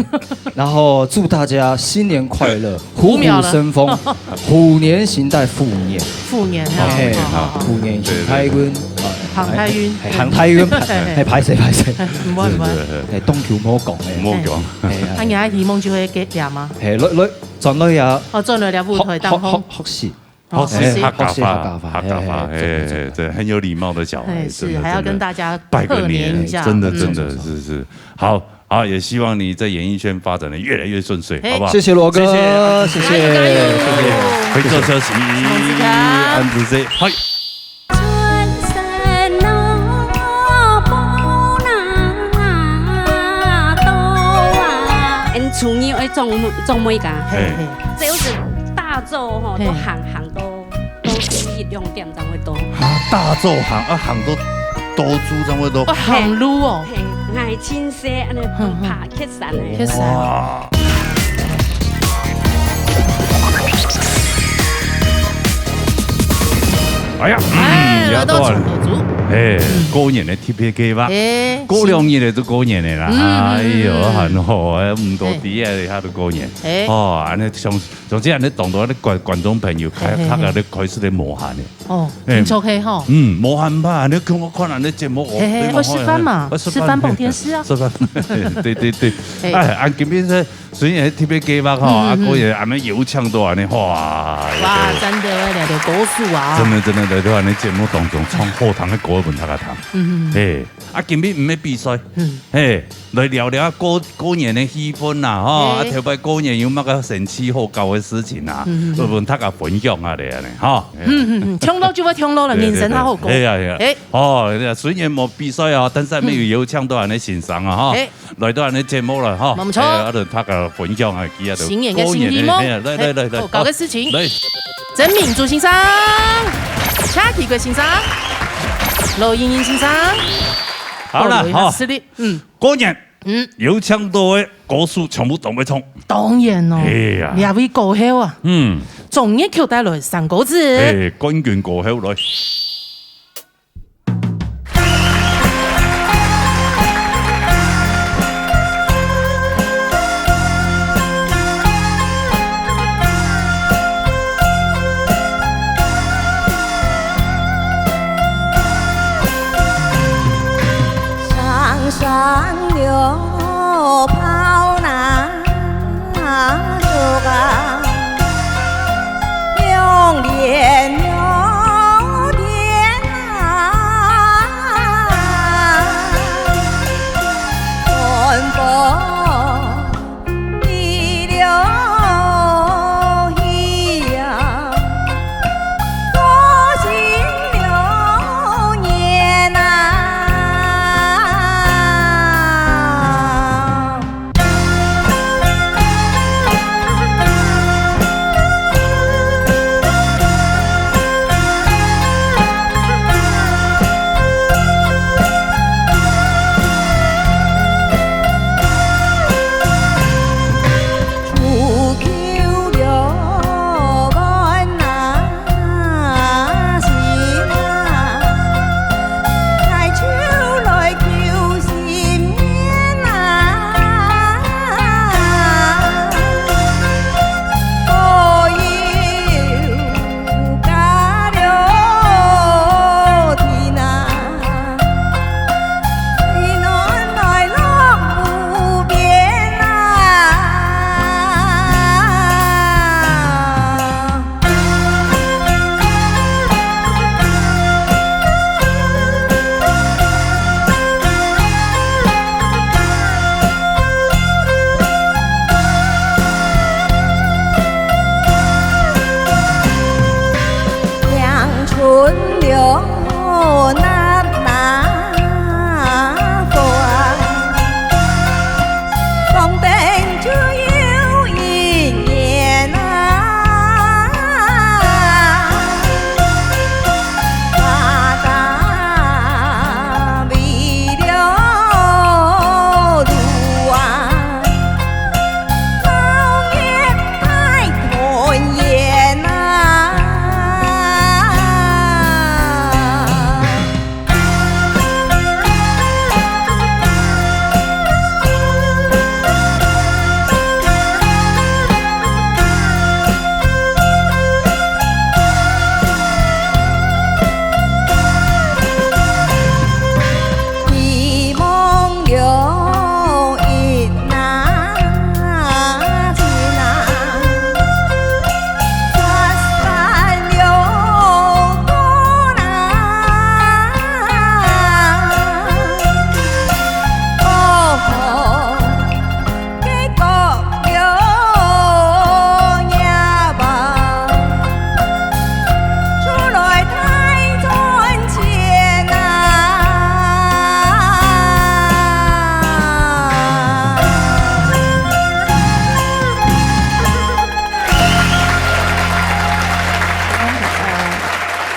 然后祝大家新年快乐，虎虎生风，五秒了。虎年行大虎年。虎年哈，哎，好好好。虎年行大运，对对对。啊，行大运。哎，哎，行大运，哎，哎，歹势歹势。哎，毋好毋好。是是是。哎，当久无讲，哎。无讲。哎呀。啊，你还希望就会给呀吗？哎，来来，转来呀。哦，转来了舞台当中。好好好，好势。 好势，哎，客家话，好势客家话，客家话，嘿，嘿，嘿，嘿，对，很有礼貌的小孩，哎，是，真的，还要跟大家拜个年，拜个年一下，真的，嗯。真的，是，是。好，好，也希望你在演艺圈发展得越来越顺遂，嘿。好不好？谢谢罗哥，谢谢，谢谢，加油，加油。谢谢。回座休息，恭喜他。安子这，嗨。恁初二愛做，做麼个？嘿，嘿。嘿。只要係打早吼，嘿。都行行到 都十一兩點正會到。啊，打早行，啊，行到多晝正會到。哦，行路哦。嘿，𠊎係盡細，恁樣爬，爬雪山个。雪山。哇。哎呀，哎，嗯，來到重頭族。哎，嗯。過年个特別計畫。哎，過兩日个就過年个啦。嗯，嗯，哎喲，嗯，嗯。還好，哎，毋多知啊，哎。一下就過年。哎。哦，恁樣像 總之，恁樣當多个觀，觀眾朋友開，嘿，嘿，嘿。大家都開始咧無閒咧。哦，嘿。聽說係吼。嗯，無閒吧，你看我看恁樣節目，哦，嘿，嘿，你無閒，愛食飯嘛，愛食飯，食飯捧電視啊。嘿，食飯。對，對，對。嘿。哎，啊，今日是，雖然特別計畫吼，嗯，嗯，嗯。啊，過年恁樣邀請到恁樣，哇，哇，對。真的，我來到高手啊。真的，真的，來到恁樣節目當中，唱好聽个歌分大家聽。嗯，嗯，嗯。嘿，啊，今日毋係比賽，嗯。嘿， 來聊聊過，過年个氣氛啦，吼，嘿。啊，頭擺過年有麼个神奇好搞个事情啊，嗯，嗯，嗯。來分大家分享下咧，恁樣，吼。嗯，嗯，嗯，唱歌就會唱歌了，對，對，人生較好過。對，係啊，係啊。嘿。哦，雖然無比賽啊，但是還有邀請到恁樣先生啊，吼，嘿。來到恁樣節目了，吼。無錯。哎，啊，就大家分享下，佢啊，就新年个新希望。過年个，嘿啊，來，來，來，來，嘿，好搞个事情。好，來。曾明珠先生，謝啟國先生，羅英英先生，好啦，羅英好。實力，嗯。 過年，嗯。有請到个歌手全部都會唱。當然咯，係啊。這位歌后啊，嗯。終於求帶來三個字。哎，冠軍歌后來。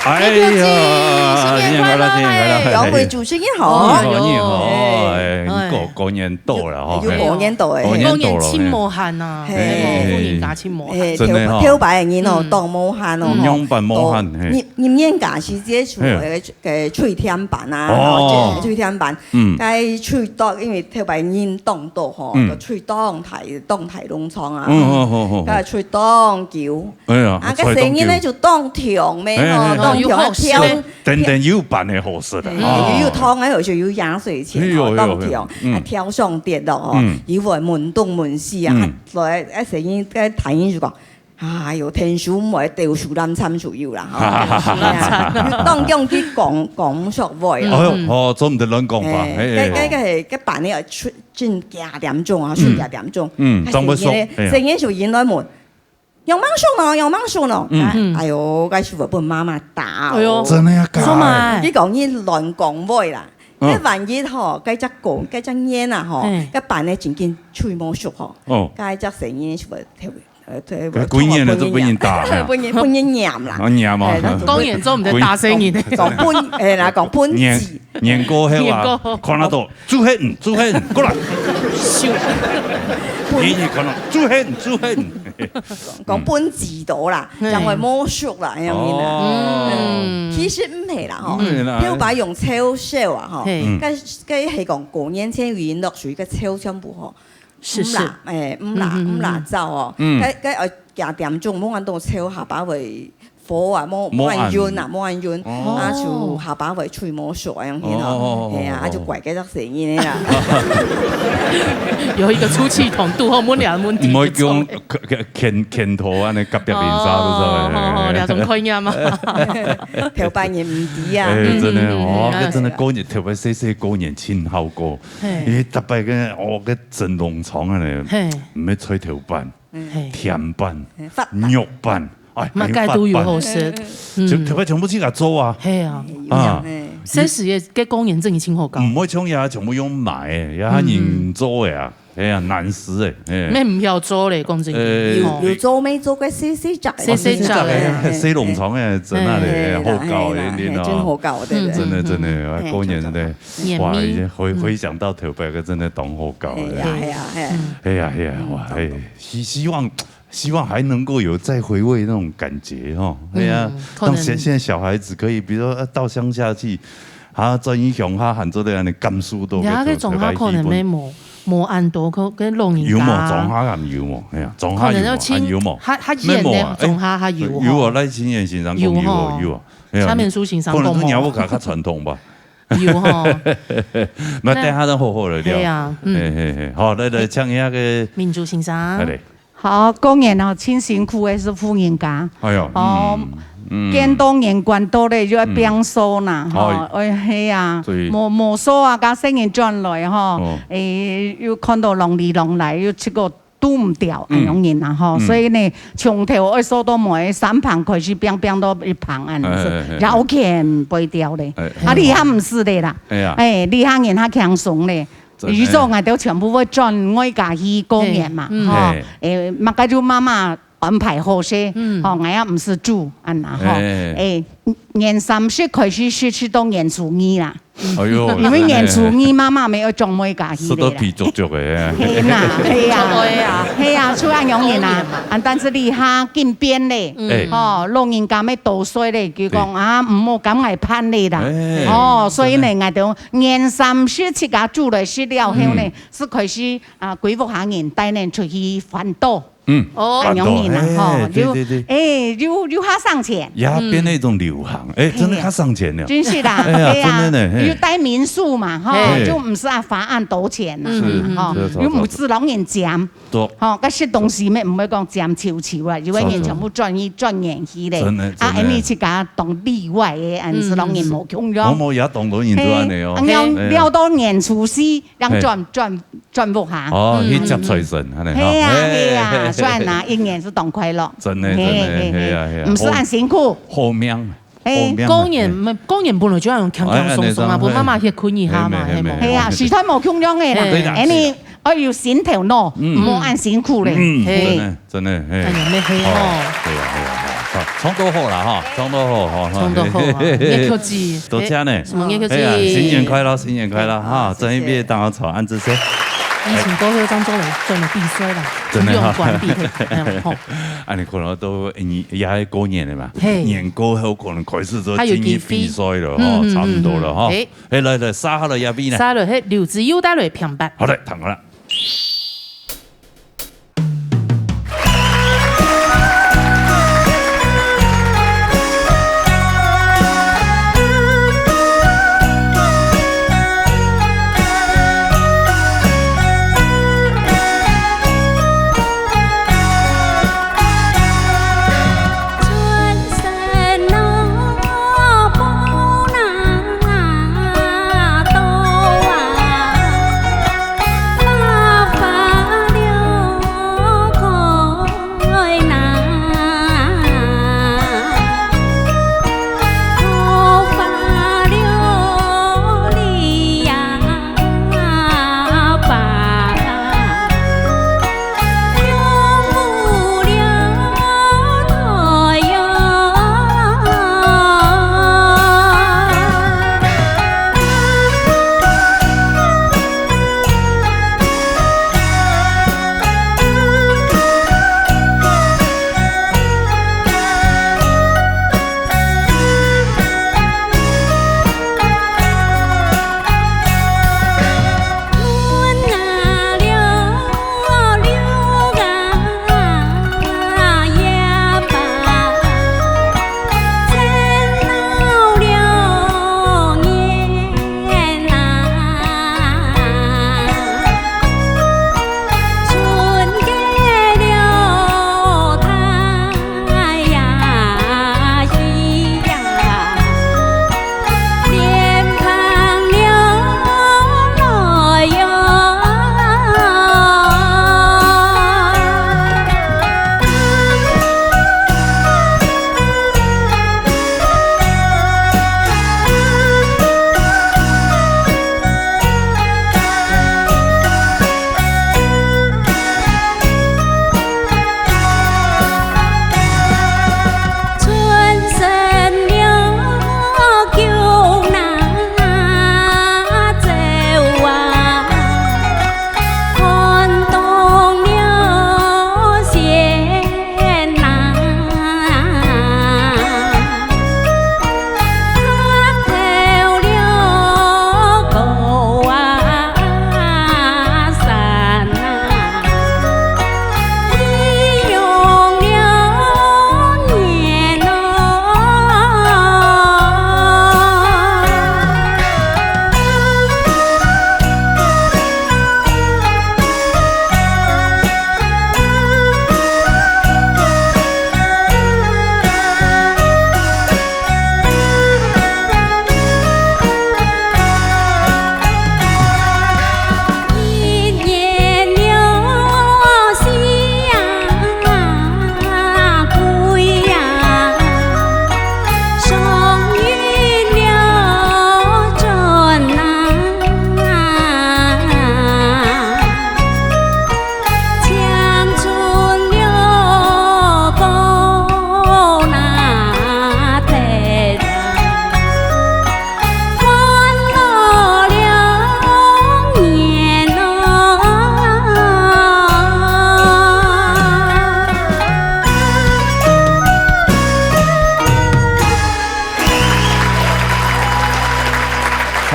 哎呀，新年快樂，新年快樂，新年快樂。楊偉主持人好。你好，你好，哎，哎。你過，過年到了哈，有過年到哎。過年到了，過年盡無閒吶，嘿。嘿，婦人家盡無閒。嘿，真的哈。頭，頭擺个人哦，嗯。當無閒哦，嗯。吼。仰般無閒，嘿。入，入年假時節就，嘿。呃，呃，炊甜粄啊，哦。吼，這炊甜粄。嗯。該炊到，因為頭擺人當多吼，嗯。就炊當大，當大籠床啊，嗯，吼。好，好，好，好。該炊當久。 哎呀，啊，該細人呢就當暢咩吼，嘿，嘿，嘿。當暢啊，又好食。挑，等等有粄个好食的，嘿，哦。又有湯，還有就有鹽水錢吼，哎喲，哎喲，當暢，嗯。啊，挑上跌咯吼，嗯。又會問東問西啊，嗯。啊，所以，啊，細人，該大人就講，哎喲，天書毋會，豆腐攬參就有啦，吼。哈哈哈哈。哎呀，又當強去講，講說話啊。哎喲，嗯。哦，做毋得亂講話，哎，嘿，嘿。該，該，該，該粄呢，要出，進加點鐘啊，出加點鐘。嗯，嗯，啊，正會熟，細人呢，哎呀。細人就引來問， 仰般熟呢？仰般熟呢？嗯。啊，嗯。哎喲，該係會分媽媽打哦。哎喲，真的呀，假的？做麼个？你講你亂講話啦。嗯。該萬一吼，該隻狗，該隻年啊吼，嘿。該粄呢正經炊無熟吼，哦。該隻細人係會，呃，會，該幾年了都分人打，分人，分人念啦。啊，念啊。哎，那就講年做毋得打細人。講，講分，哎，來講分年，字。年過後啊，年過後。看得到，朱黑，朱黑，過來。咻。你，你看到，朱黑，朱黑。 講分字到啦，嗯。正會無熟啦，恁樣啦。哦。嗯。其實毋係啦，吼。毋係啦。頭擺用臭燒啊，吼。嘿。嗯。該，該係講過年前有人落水，該臭全部吼，是，是。毋罅，哎，毋罅，嗯，嗯，嗯，毋罅燥哦。嗯。該，該，呃，加點鐘，無恁多臭，下把會火啊，無，無恁，無恁韌啊，無恁韌，哦。啊，就下把會炊無熟，恁樣咯。哦，哦，哦，係啊，哦，啊，就怪該隻細人个啦。有一個出氣筒，肚後摸兩摸地。毋會講 牽，牽，牽頭恁樣，隔壁鄰舍都做得。哦，哦，哦，兩種概念嘛。頭擺人毋知啊。哎，真的哦，嗯，嗯，嗯，這真的過年，特別細細過年盡好過。嘿。因為逐擺个，哦，該蒸籠床啊呢，嘿。毋係炊頭粄，嘿。甜粄，嘿，發粄。肉粄，哎，麼个都有好食。還有發粄。嗯。就特別全部自家做啊。嘿啊。啊。有影，嘿。細時个，个過年真的盡好搞。毋會像這下全部用買个，這下人做个啊。嗯。 哎呀，難食欸，哎。乜毋曉做咧，講真个。呃，吼。有，有做，乜做過細細隻个。細細隻个。哦，細細隻个，嘿，細籠床个，真个咧，嘿，好搞个，嘿，嘿，真好搞个，對，對。真的，真的，嗯。啊，過年真的，嘿，哇，真的。已經回，嗯。回想到頭擺个，真的當好搞个。哎呀，哎呀，哎呀。嗯。哎呀，哎呀，哇，哎，希，希望 希望還能夠有再回味那種感覺吼。嗯，對啊，可能。讓現，現在小孩子可以，比如說，呃，到鄉下去，啊，轉去鄉下還做得恁樣感受到該，該庄下可能乜無，無恁多，可，該老人家。有無？庄下還有無？哎呀，庄下有無？可能要親，還有無？較，較遠个庄下還有吼。有哦，賴清元先生講有哦，有哦，有哦。哎呀，蔡綿樹先生講無？可能是若屋下較傳統吧。有吼。那等下再好好地聊。那，對啊，嗯。嘿，嘿，嘿，好，來，來，請一下个民主先生。來咧。 好，過年哦，盡辛苦个係婦人家。哎喲，哦，嗯，嗯。見到年關到咧，就愛拚掃啦，嗯。吼，哎。哎，係啊，對。無，無掃啊，該細人轉來吼，哦。欸，又看到啷哩啷唻，又食个堵毋著，嗯。恁樣人啊，吼，嗯。所以呢，從頭愛掃到尾，三棚開始拚，拚到一棚恁樣，哎，哎，哎，哎。也OK，毋會掉咧。哎，啊，這下毋使咧啦。哎呀。哎，這下人較輕鬆咧。 真的。以前𠊎兜全部會轉外家去過年嘛，嘿。吼。嘿。欸，麼个就媽媽安排好勢，嗯。吼，𠊎也毋使煮，恁樣吼。嘿。欸，年三十開始食，食到年初二啦。哎喲，因為年初二媽媽乜愛轉外家去咧啦。食到皮足足个。係啦，係啊。係啊，就恁樣人啊。過年嘛。啊，但是這下緊變咧，嗯。欸。吼，老人家乜多歲咧，佢講，對。啊，毋好敢𠊎辦咧啦。欸，哦，所以呢，真的。𠊎兜 年三十自家煮來食了後呢，嗯。係開始，啊，歸屋下人帶等出去環島。嗯。哦。恁樣人啊，環島，吼，嘿，對，又，對，對。欸，又，又較省錢。也變成一種流行，嗯。欸，真的較省錢了。嘿啊。真係啦，哎呀，嘿啊，真的呢，嘿。又帶民宿嘛，吼，嘿。就毋使啊花恁多錢啦，是，吼，是，是，是，又毋使老人家。 著。吼，該食東西乜毋會講尖虯虯啊，因為人全部轉去，著，著。轉園區咧。真的，啊，真的。恁樣自家當例外个，恁樣係老人無共樣。嗯。無，無，也當多人都恁樣哦。欸，啊，嘿。了，了到年初四，正轉，嘿。轉，轉屋下。哦，嗯。去接財神，恁樣吼。係啊，係啊，嘿，嘿，嘿。所以呢，一年係當快樂。真的，真的，嘿，嘿，嘿。係啊，係啊。毋使恁辛苦。好，好命。 欸，好命啊。過年，過年本來就愛用輕輕鬆鬆啊，哎，哎，分媽媽歇睏一下嘛，哎，係無？哎，哎，哎。係啊，時代無共樣个啦。哎。對啦，哎，你，對啦。愛有新頭腦，嗯。毋好恁辛苦咧。嗯，嘿。真的，真的，嘿。哎呀，乜係哦。哦，對啊，對啊，對啊。好，唱到好啦哈，唱到好哈。唱到好啊，月球姐。多謝呢。什麼月球姐？哎呀，新年快樂，新年快樂哈！哎，謝謝。正一邊當好唱，恁仔細。以前歌手當中來專門比賽啦，真的哈。用管比賽，哎，吼。啊，你可能都，你也過年了嘛，嘿。年過後可能開始做還有經費。經濟比賽了哈，嗯，嗯，差不多了哈。嗯，嗯。哎。哎，來，來，沙哈了亞比呢？沙了，嘿，劉子佑帶來平白。好的，聽好了。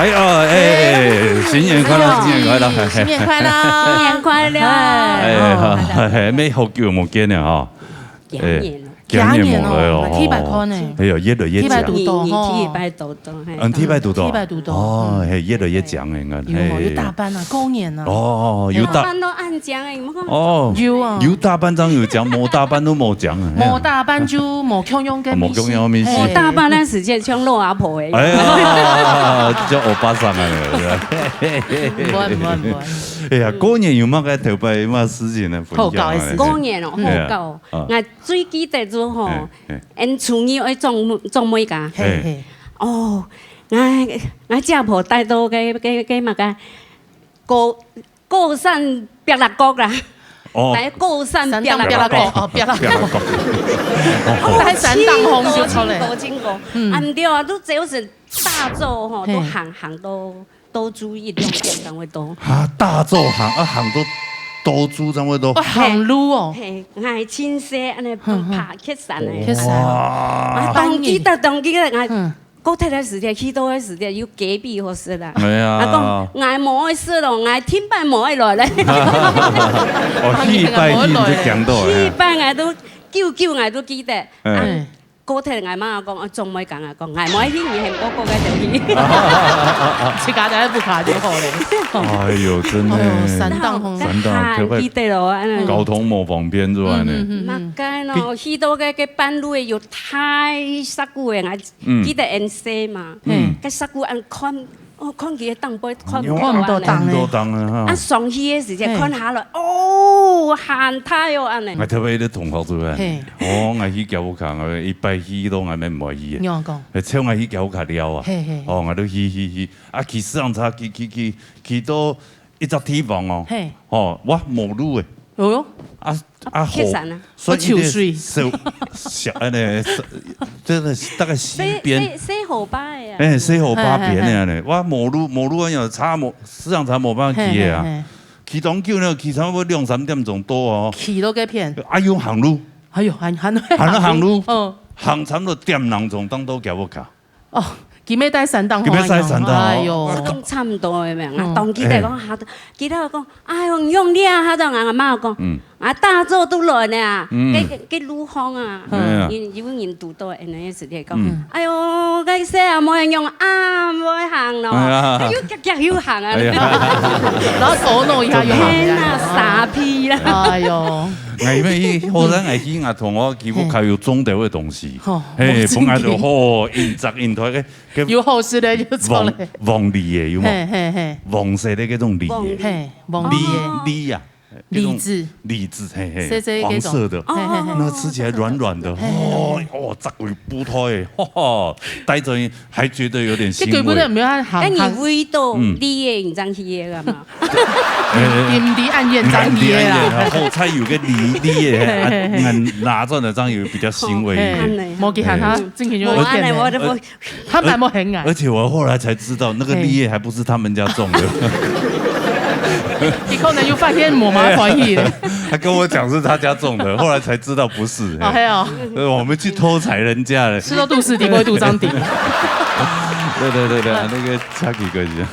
哎，哦，哎，新年快樂，新年快樂。新年快樂。新年快樂。哎，好，哎，哎，好久無見了哈。幾年了。哎，幾年無來哦。幾年哦，第一擺看呢。哎喲，越來越強。第一擺堵到吼。第一擺堵到，嘿。嗯，第一擺堵到。第一擺堵到。哦，嘿，越來越強了，你看，有哦，嘿。有打扮啊，過年啊。哦，有打扮都恁強欸，你們看。哦，有啊。有打扮正有強，無打扮都無強啊。無打扮就無共樣个味緒。無共樣个味緒。嘿。無打扮个時節像老阿婆欸。哎呀，像歐巴桑啊，對不對？毋會，毋會，毋會。哎呀，過年有麼个特別麼个事情來分享啊？好搞个事情。過年哦，嗯。好搞哦。啊。𠊎最記得就吼，嘿，嘿。𠊎初二愛做，做麼个？嘿，嘿。哦，𠊎，𠊎姐婆帶到該，該，該麼个，高，高山壁立角啦。哦。來高山山頂壁仔高。壁仔高，哦，壁仔高。壁仔高。來山頂風就出來。真高，真高，真高。嗯。啊，毋對啊，都只有是大早吼，嘿。都行，行到，到珠一兩點正會到。啊，大早行，啊，行到，到珠正會到。哦，行路哦。嘿，嘿，𠊎係盡細，恁呢哼哼。爬，爬雪山个。雪山。哇。啊，當記得，當記得，𠊎嗯。 高鐵个時間，去到个時間，有隔壁好食啦。哎呀。啊，講，𠊎無愛食咯，𠊎聽班無愛來咧。哦，去拜去就講到去啊。班𠊎都，久久𠊎都記得。嗯。啊，高鐵𠊎媽講，啊，總會講啊，講，𠊎無愛去，你喊哥哥个就去。自家在屋下就好咧。哎呦，真的。哎呦，山頂風。山頂，可不可以？記得咯，嗯。交通無方便，是吧？嗯，嗯，嗯，嗯。嘛該咯，去到个，个半路有大石牯个，𠊎 嗯。記得恁細嘛，嗯。該石牯恁看，哦，看佢个頂背，看毋到恁呢。看毋到頂欸。看毋到頂啊，哈。啊，上去个時節，嘿。看下來，哦，還大哦，恁呢。𠊎特別一個同學做个，嘿。哦，𠊎去蹺屋下，𠊎一擺去到𠊎乜毋愛去个。仰般講？誒，像𠊎去蹺屋下尞啊，嘿，嘿。哦，𠊎都去，去，去，啊，去自行車，去，去，去，去到一隻地方哦，嘿。哦，哇，無路誒。哦喲。啊，啊，雪山啊。好，所以一個小，小，恁呢，小，真的是大概西邊。西，西，西河壩个啊。誒，西河壩邊个恁呢，嘿，嘿，嘿。哇，無路，無路啊，有車無，自行車無辦法騎个啊。嘿，嘿，嘿。騎當久呢，騎差不多兩三點鐘到哦。騎到該片。啊，用行路。哎喲，還，還，還行路。嗯。行差不多點零鐘，當到蹺屋下。 哦，佢乜在山頂，佢乜在山頂哦。哎喲。講差毋多个咩？嗯。啊，當記得講，下，記得講，哎喲，你用力啊，下晝𠊎阿媽講，嗯。啊，大早都來呢啊，嗯。該，該路項啊，哎呀。人，有人堵到，恁呢時節講，嗯。哎喲，該細阿妹用啊，毋會行咯，哎呀。哎喲，遽遽又行啊。哎呀。然後頭腦一下又行了。天哪，傻逼啦。哎喲。𠊎以為好像𠊎去𠊎同學佢屋下有種豆个東西，嘿。吼，嘿，無正經。本來就好，硬摘硬推个， 該有好食个就做咧。黃，黃梨耶，有無？嘿，嘿，嘿。黃色个該種梨耶。黃梨。嘿，黃梨耶。哦。梨，梨啊，該種梨子。梨子，嘿，嘿，細細个該種。黃色的。嘿，嘿，嘿。那吃起來軟軟的，嘿，嘿，嘿。哦，哦，這個不錯耶，哈哈，帶著還覺得有點欣慰。這個不對，沒有，它好，該你味道，嗯。梨耶，你這樣去个嘛？ 呃，毋知恁遠，毋知恁遠，好彩有個梨，梨耶，啊，拿轉來這樣有比較欣慰一點。嘿，無其他，嘿。正經就無恁呢，我都無。他蠻無很矮。而且我後來才知道，那個梨耶還不是他們家種的。你可能又發現無麼歡喜咧。他跟我講是他家種的，後來才知道不是。哦，嘿哦。呃，我們去偷採人家的。食到肚屎裡，不會肚脹底。對，對，對，對，那個差幾個一下。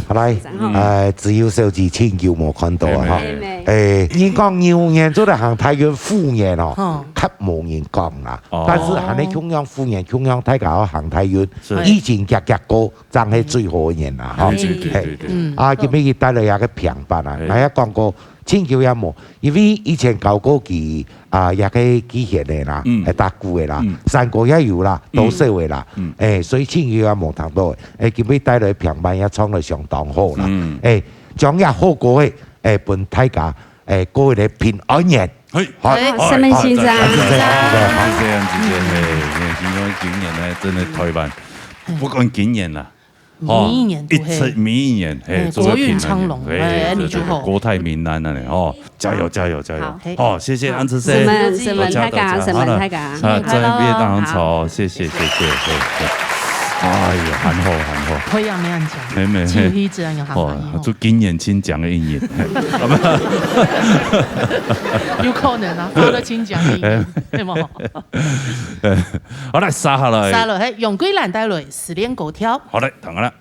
好來，然後呃，自由小姐盡久無看到啊，哈。嘿，嘿。誒，人講牛年做得行大運，虎年哦，吼。較無人講啦。哦。但是還係共樣虎年，共樣大家愛行大運，是。疫情遽遽過，正係最好个年啦，哈。對，對，對，嘿。對，對。嗯。啊，今日佢帶來一個平板啊，嘿。𠊎也講過，盡久也無，因為以前搞過佢 啊，也个機械个啦，嗯。誒，打鼓个啦，嗯。山歌也有啦，嗯。多少个啦，嗯。誒，所以盡久也無聽到。誒，今日帶來平板也唱了相當好啦。嗯。誒，將這好歌誒，誒，分大家，誒，過一個平安年。嘿。好，哎，好，三位先生。好，好，好，好，好，好。是這樣子的，嘿，嘿，因為今年呢，真的台灣，不管今年啦， 吼，每一年都係。一直，每一年，嘿，嘿，做得平安年。國運昌隆，嘿，哎，對，對，對，你就好。國泰民安啊，吼，加油，加油，加油。好，嘿。好，謝謝安之生。好，承蒙，承蒙大家，承蒙大家。好了，啊，新年快樂。真的非常好，好。謝謝，謝謝，嘿，嘿。哎呀，很好，很好。培養沒很強，沒，沒，只有一隻人有好哦，朋友。祝今年清講个一年。有可能啊，發了清講一年，哎。對嗎？哎，好，來，接下來。接下來，嘿，楊貴蘭帶來 失戀高調。好嘞，等下啦。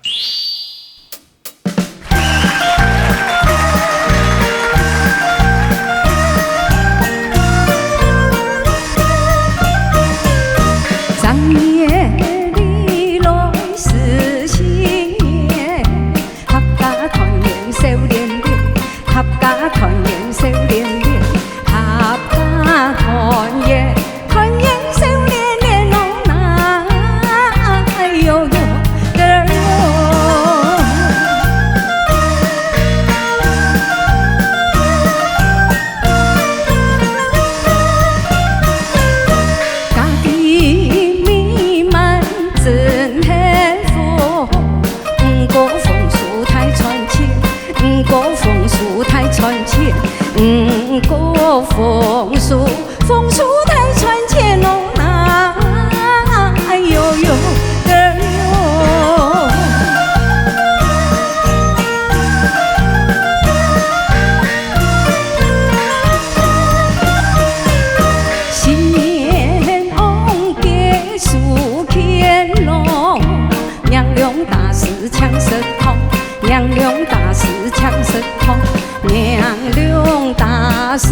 打死，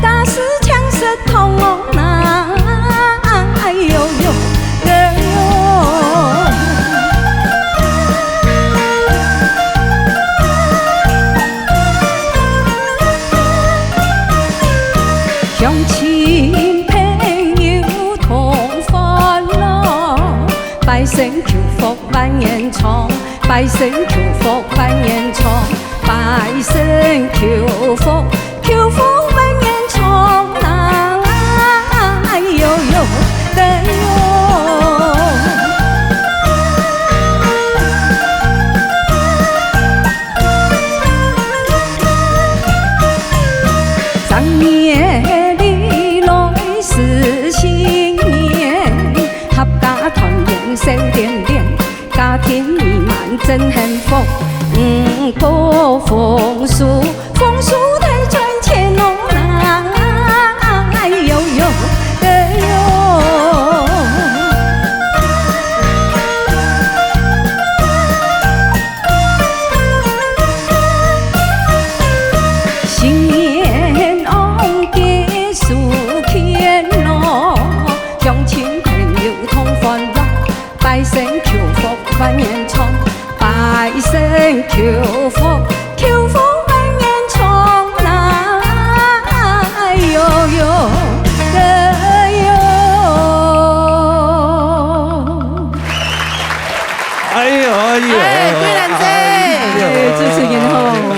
打死青石痛哦呐，哎呦呦，哎呦。乡亲朋友同欢乐，拜神求福万年长，拜神求福万年长。 拜神求福，求福万年长啊，哎呦呦，哎呦。正月里来是新年，合家团圆笑脸脸。 家庭美满真幸福，五谷丰收，丰收大赚钱哦，哎呦呦，哎呦。新年哦，吉事乾咯，乡亲朋友同欢乐。 拜神求福万年长，拜神求福，求福万年长啦！哎呦呦，哎呦。哎呦哎呦，哎，桂兰姐，哎呦祝新年好，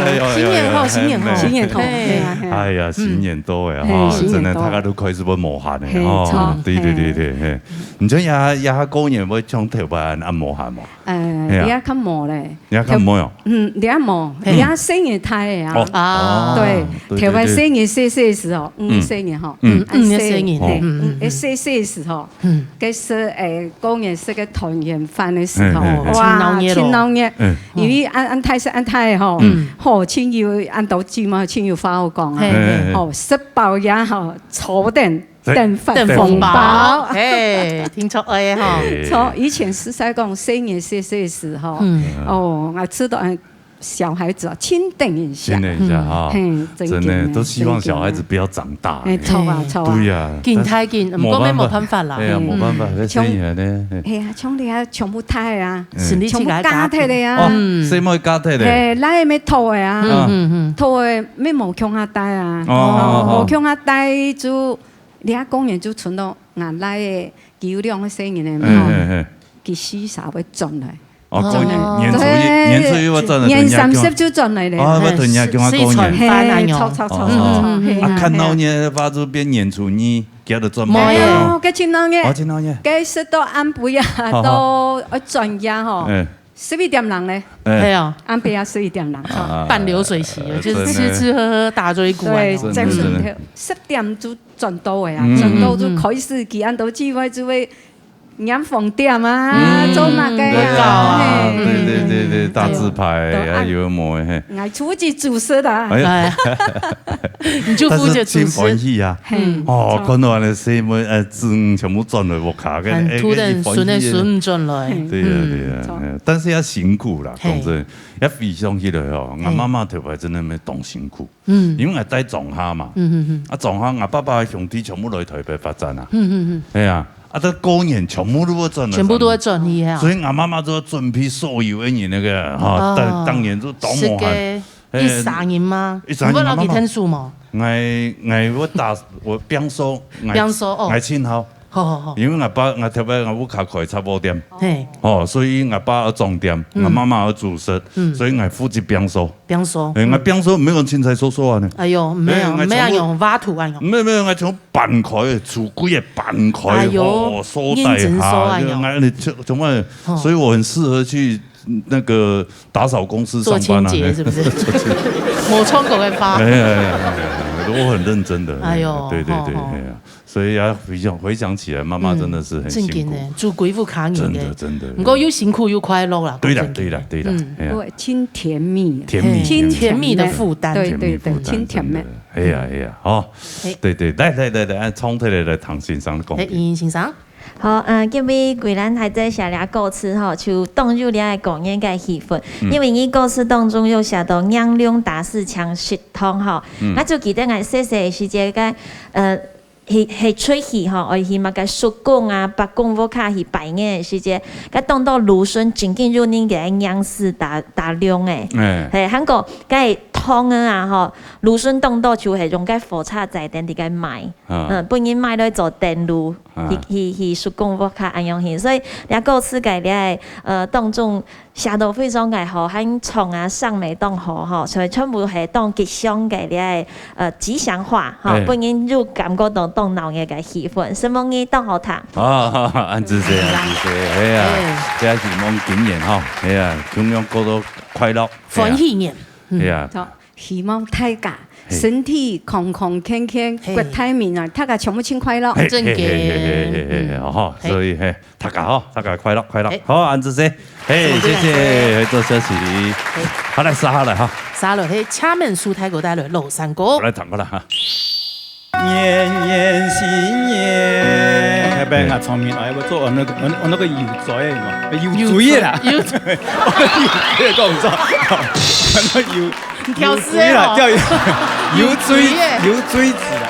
哎呦新年好，新年好，哎新年好，新年好哎呀，哎呀，新年到哎嘿哈，新年到真的大家都开始要冒汗嘿了哈错，对对对对，嘿，你知也也过年会像台湾啊冒汗吗？呃，嘿啊也較無咧。你也看没有？嗯，也無，也生意大个啊。哦，啊對，对台灣生意細細時吼，嗯，生意吼，嗯啊細嗯生意嘿，嗯嗯，細細時吼，嗯，該係誒過年食个團圓飯个時候，嘿嘿嘿哇，真鬧熱咯真鬧熱。嗯因為恁恁大細恁大吼嗯，吼，親友恁多姊妹，親友發好講啊嘿，嘿嘿吼，食飽也吼，坐等等等紅紅包包，。嘿，聽出來哈，哎從以前實在講，生意細細時吼，嗯，哦，我知道，嗯，小孩子啊，親等一下新，年一下哈，嘿，真真的緊都希望小孩子不要长大。哎，錯啊錯啊，对呀，緊太緊，毋過也無辦法啦，哎呀，嗯無辦法，該生意呢？嘿係啊，像你啊，全部大啊，生理自家全部加起來哦啊，，細妹加起來，嘿，來也無拖个啊，啊嗯嗯拖个也無共下帶啊，哦哦哦無共下帶就，你啊，過年就存到𠊎來个幾兩个細人个哎嘛，哎哎，佢四儕會轉來，哦，過年哦年初一，對年初一我轉來，年三十就轉來咧，啊，我同人家講過係傳年，飯啊樣嘿，錯錯錯錯哦錯，嘿啊，啊看到年發出變年初二，今日轉無哎呀呦，該真鬧熱，哦，真鬧熱，該食到暗晡夜好好到愛轉夜吼，哎十一點零咧，哎，係啊，暗晡夜十一點零，啊半流水席，就是吃吃喝喝打嘴鼓啊對，那種，真嗯係十點就轉到个啊，嗯轉到就開始佢恁多姊妹就會拈紅點啊，嗯做麼个對啊，啊，嘿對對對對，打紙牌對啊，有無嘿？，𠊎出去煮食啊，哎呀，哎，你就負責主但是真歡持，喜啊！嘿，哦，錯看到恁樣細妹，呃，子女全部轉來屋下，很突然孫仔孫轉來，對呀對呀嗯，哎但是要辛苦啦，嘿講真，要回想起來哦，嘿俺媽媽頭擺真的當辛苦，嗯因為俺在庄下嘛，嗯嗯啊庄下俺爸爸的兄弟全部來台北發展啊，嗯嗯哎呀，啊，這過年全部都要轉來，嗯，全部都要轉去啊，所以俺媽媽就要準備所有的人那個哈，哦當當年就當無閒。係个一儕人嗎？一儕人你有摎佢𢯭手無？ 𠊎𠊎會打，𠊎拚掃，𠊎拚掃哦，𠊎盡好，好好好，因為𠊎爸，𠊎頭擺𠊎屋下開雜貨店，嘿，哦，所以𠊎爸愛裝店，嗯𠊎媽媽愛煮食，嗯所以𠊎負責拚掃。拚掃，哎，𠊎拚掃毋係講清採掃掃恁樣，哎喲，毋係哦，哎，毋係用挖土恁樣，毋係毋係，𠊎全部搬開，櫥櫃个搬開，哎喲哦，掃帶認真掃下，哎喲就𠊎恁樣全部，哦所以我很適合去那個打掃公司做上班啊。清潔是不是？無穿過个花哎，哎哎哎，我很認真的。哎喲對對對，吼吼哎呀，所以要回想回想起來，媽媽真的是很辛苦正經的，，做幾副卡人真的真的。毋過又辛苦又快樂啦，對啦講正經對啦對啦嗯，哎呀，我盡甜蜜，甜蜜嘿甜蜜的負擔，對對對，甜蜜負擔盡甜蜜真的。哎呀哎呀，哦嘿，對對，來來來來，按重頭來來聽先生講。哎，瑩瑩先生，好，呃，今晡日桂蘭大姐寫這歌詞吼，就當有這个過年个氣氛。嗯。因為你歌詞當中有寫到"娘娘打四槍食湯"吼，嗯。𠊎就記得𠊎細細个時節，該，呃，去，去出去吼，愛去麼个叔公啊、伯公屋下去拜年个時節，該當多鹵筍正經有人个娘絲打，打礱个。哎。嘿，還過該湯啊吼，鹵筍當多就係用該火車載等在該賣。啊。嗯，分人買來做等路。 啊。去，去，去叔公屋下恁樣去。所以這歌詞个這个，呃，當中寫到非常个好，還唱啊，唱得當好吼，所以全部係當吉祥个這个，呃，吉祥話吼，哎。分人有感覺到當鬧熱个氣氛，承蒙你當好聽。啊，恁仔細，恁仔細，哎呀，哎。這係希望今年吼，哎呀，中央過到快樂，歡喜年。哎呀。嗯。哎呀。好。 希望大家嘿。身體康康健健，嘿。國泰民安，大家全部盡快樂。嘿，真个。嘿，嘿，嘿，嘿，嘿，嗯。吼，嘿。所以，嘿，大家吼，大家快樂，快樂。嘿。好，恁仔細。嘿，謝謝，做消息。嘿。好，來，接下來哈。接落去，請問蘇大哥帶來老山歌。來，唱過來哈。年年新年。哎，不，嗯。啊，唱名，哎，𠊎做，哦，那個，哦，那個有嘴嘛，有嘴啦。有嘴。有嘴。有嘴，講毋錯。那個有 你挑事哦。有水啦，叫有，有水，有水耶。有水子啦。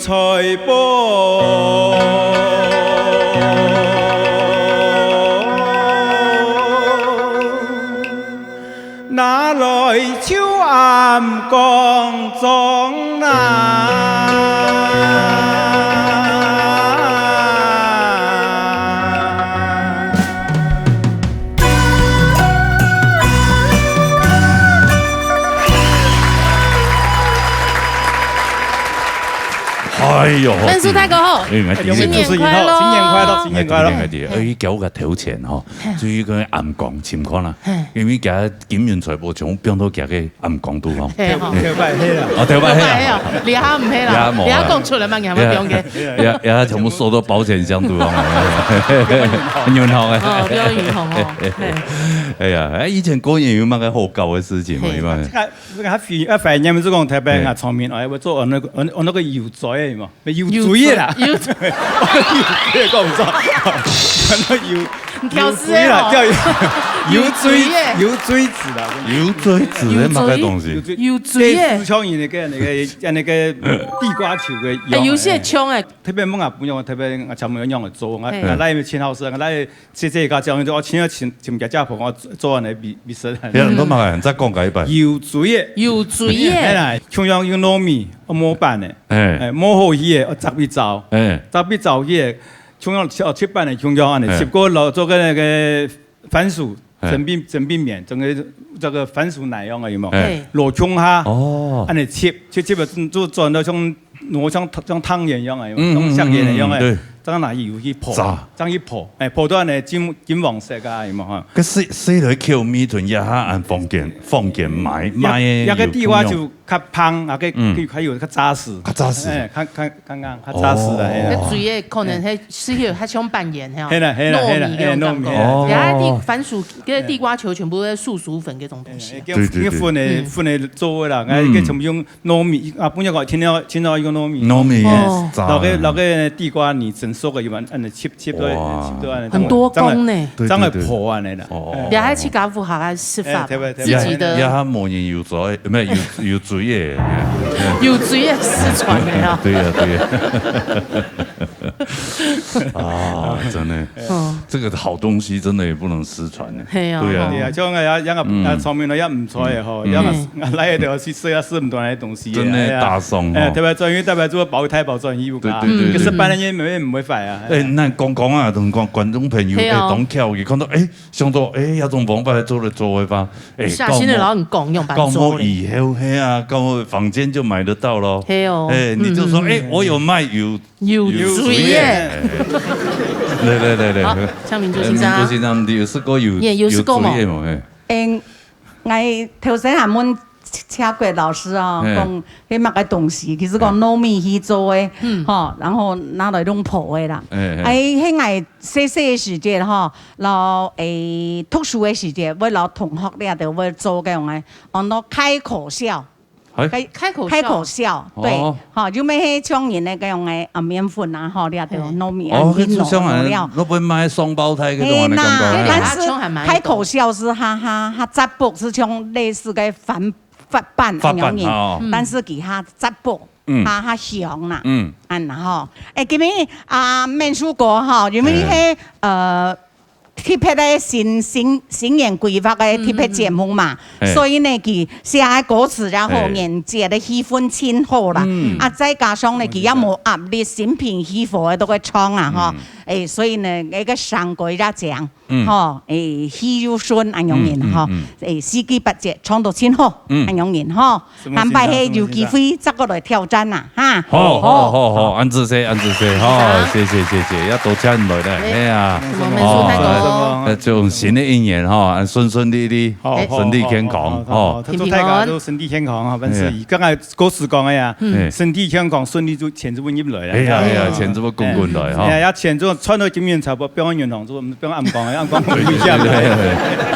財寶，拿來就暗光中拿。 哎喲，文殊大哥好，哎，新年快樂，新年快樂，新年快樂。哎，佢交个頭前吼，嘿。就一个暗光情況啦，嘿。因為佢金銀財寶全部放到佢个暗光肚吼。嘿，吼。頭擺係啦。哦，頭擺係啦。頭擺係啊，這下毋係啦，這下無啦。這下講出來嘛，你還會講个。這下，這下全部收到保險箱肚吼。銀行个。哦，放銀行哦，嘿。哎呀，哎，以前過年有麼个好搞个事情無？嘿。有無？ 這个，這个較懷，較懷念，就講特別啊，嗯。場面，哎，會做，呃，那个，呃，呃，那个油嘴的嘛，油嘴的啦。油嘴，油嘴，油嘴，講毋著。那个油，你挑事的哦。油嘴啦，叫油，油嘴，油嘴子啦。油嘴子是麼个東西？油嘴。油嘴的。類似像那个，那个，像那个地瓜球个樣。哎，有些像哎。特別問啊，朋友，特別啊，全部用个做，啊，嘿。啊，來面前好食，啊，來 姐姐家講，哦，請啊，請，請姐姐婆，我做，做恁呢美，美食。你人都嘛，再講个一擺。油嘴的。油嘴的。哎啦，像樣用糯米，哦，模板的，哎。哎，模好去的，哦，炸米糟。哎。炸米糟去的，像樣，哦，七版的，像樣恁呢，哎。七个老做个那个番薯，哎。蒸餅，蒸餅面，整个这个番薯泥样个，有没有？哎。摎共下，哦。恁呢切，切，切了，就做到像 我像，像湯圓一樣个，嗯，像香煙一樣个，嗯，嗯，嗯，對。正拿油去烰，炸。正去烰，哎，烰到恁呢金，金黃色个，有無哈？該細，細个口味同這下恁方便，方便買，買个有共樣。這个地瓜就較香，啊，个，嗯。个還有較扎實。較扎實。哎，較，較，較，較扎實个，哦。哎呀。該嘴个可能係，係有較像粄圓，嘿哦。嘿啦，嘿啦，糯米該種感覺。嘿啦，嘿啦，嘿，糯米。哦。然後地，番薯，該地瓜球全部係素薯粉該種東西。哎，對，對，對。該粉个，嗯。粉个做个啦，哎，嗯。該全部用 糯米啊，本來講聽到，聽到一个糯米。糯米哦。炸。摎个，摎个地瓜泥蒸熟个，有無？恁呢切，切到，哇。切到恁呢，很多工呢。對，對，對。正會烰恁呢啦。哦，哦，哦。哎。也還自家屋下个食法，哎，特別，特別。自己的。也，也還無人有做，沒有，有，有嘴的。有嘴的失傳的啊。對呀，對呀。啊，真的。哦。這個好東西真的也不能失傳。嘿啊。對啊。對啊，像啊，像啊，嗯。啊，聰明了，也毋錯的吼，嗯。像啊，嗯。啊，來的時候去試啊，試毋到那些東西的，真的哎呀。大送吼。哎，特別專業，特別做保，太保專業，對，對，對，嗯。對。可是搬人也沒，也毋會壞啊。哎，那講講啊，同觀，觀眾朋友，嘿哦。哎，當巧，佢看到，哎，想到，哎，這種方法做得做得吧？哎，下心的老很講，用板做嘞。搞不好以後，嘿啊，搞不好房間就買得到咯。嘿哦。哎，你就說，嗯，嗯，哎，嗯。我有賣油 有水耶。有水耶。來，來，來，來。好，向明珠先生啊。明珠先生，你有食過有，你也有食過無？有水耶無？嘿。嗯，𠊎頭先還問車國老師哦，嘿。講，該麼个東西，其實講嘿。糯米去做个，嗯。吼，然後拿來弄烰个啦。嘿，嘿。哎，該𠊎細細个時節吼，摎，哎，讀書个時節，會摎同學這兜會做該種个，安到開口笑。 哎。開，開口笑。開口笑，對，哦。吼，就乜係像人个該種个，啊，麵粉啊，吼，這兜糯米啊，哦，該就像啊，麵粉啊，料。該本賣雙胞胎該種啊，嘿啦，你講講，哎。但是開口笑是哈哈，哈，雜薄是像類似个翻，發粄發粄，恁樣，哦。但是佢哈雜薄，嗯。哈，哈香啦。嗯。啊，然後，哎，今日啊，面試過吼，因為嘿。該，呃， 特別个新，新，新年規劃个特別節目嘛，嗯，嗯，嗯。嘿。所以呢，佢寫个歌詞也好，嘿。年節个氣氛真好啦。嗯。啊，再加上呢，佢也無壓力，心平氣和个都會唱啊，吼。嗯。哎，所以呢，該个聲歌也靚，嗯。吼，哎，氣又順，恁樣人，嗯，嗯，吼。嗯。哎，四季八節唱到真好，嗯。恁樣人，吼。 下擺係有機會再過來挑戰啊，哈。好，好，好，好，恁仔細，恁仔細，好，謝謝，謝謝，也多謝你來了，哎。哎呀，什麼美術太空哦。哦，那祝新的一年哈，順順利利，好，好，順利健康，好，好，好，哈。祝大家都身體健康哈，萬事如意。哎。剛才歌詞講个呀，嗯。哎。身體健康，順利就錢就會入來了。哎呀，哎呀，錢就會滾滾來哈。哎呀，要錢就賺到金銀財寶，不要銀行，就 不用暗光，暗光回家。對，對，對，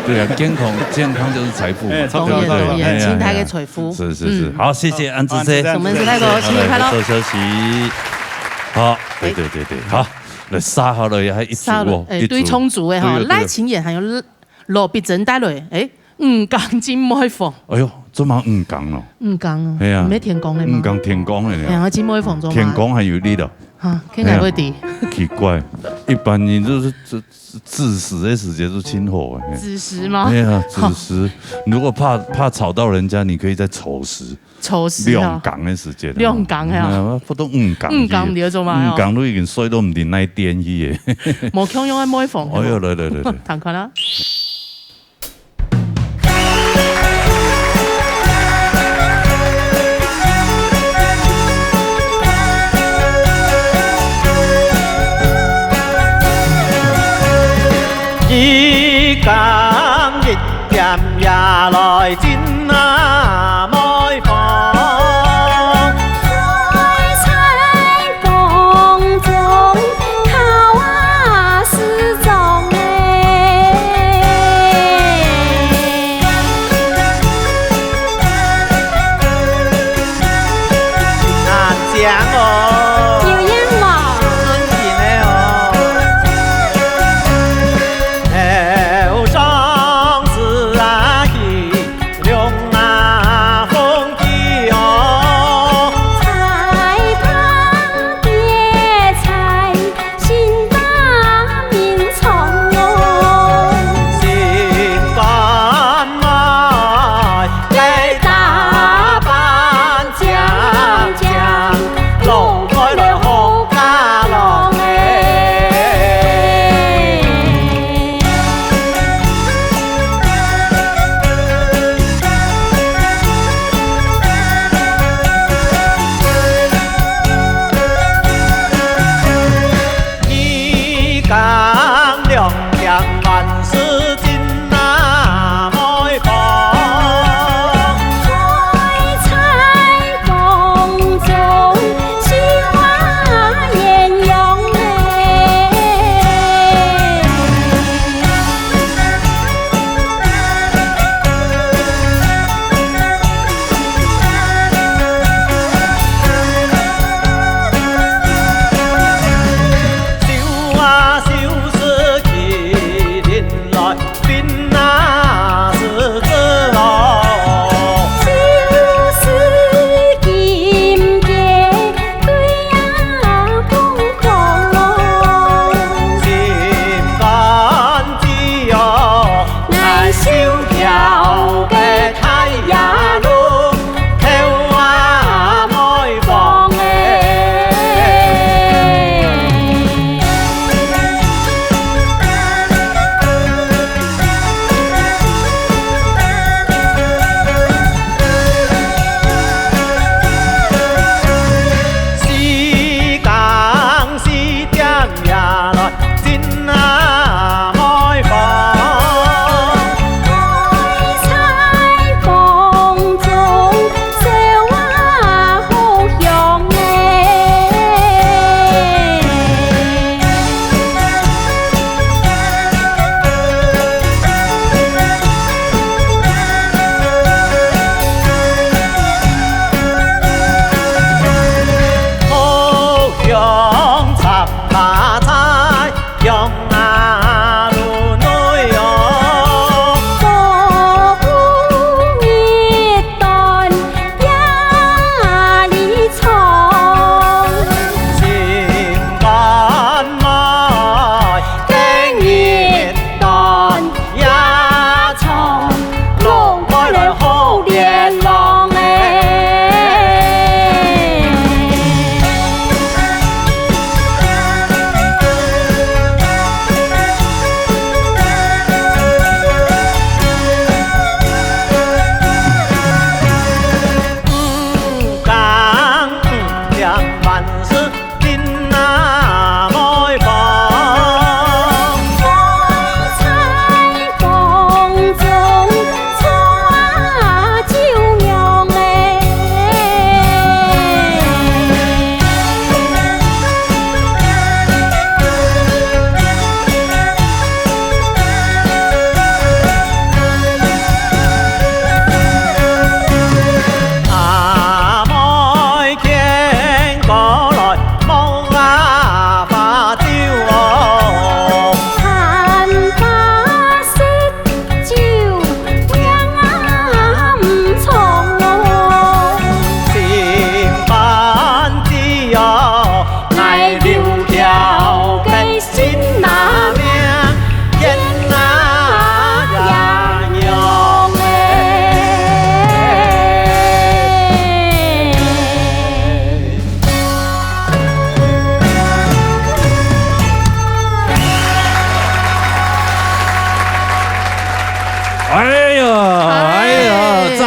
對，對啊，健康，健康就是財富嘛。哎，當然，當然，哎呀，哎呀。盡大个財富。是，是，是。嗯。好，謝謝，恁仔細。好，恁仔細。什麼時代過？新年快樂。好，來，做休息。好，對，哎。對，對，對，好。來，煞好了，還一組哦，煞了，哎，一組。對，重組的哈，對，對，對。賴清言還有羅碧珍帶來，哎，吳江鎮賣房。哎喲，做麼个五更咯？五更哦，係啊，毋係天光个嗎？五更天光个呢。哎呀，這妹房做麼个？天光還有力咯。哈，去哪位的？係啊，奇怪，一般人就是子，子時个時節就盡好个，嘿。子時嗎？哎呀，子時，如果怕，怕吵到人家，你可以在丑時。丑時啊。兩更个時節。兩更啊。嗯，不都五更去？五更毋知做麼个哦。五更都已經睡到毋知哪點去个。無共樣个妹房。哎喲，來，來，來，來。聽看啊。 一更一點也來進啊妹房。在風中 靠啊，時鐘哎。啊，靚哦。有影無？真靚个哦。後生時啊，去龍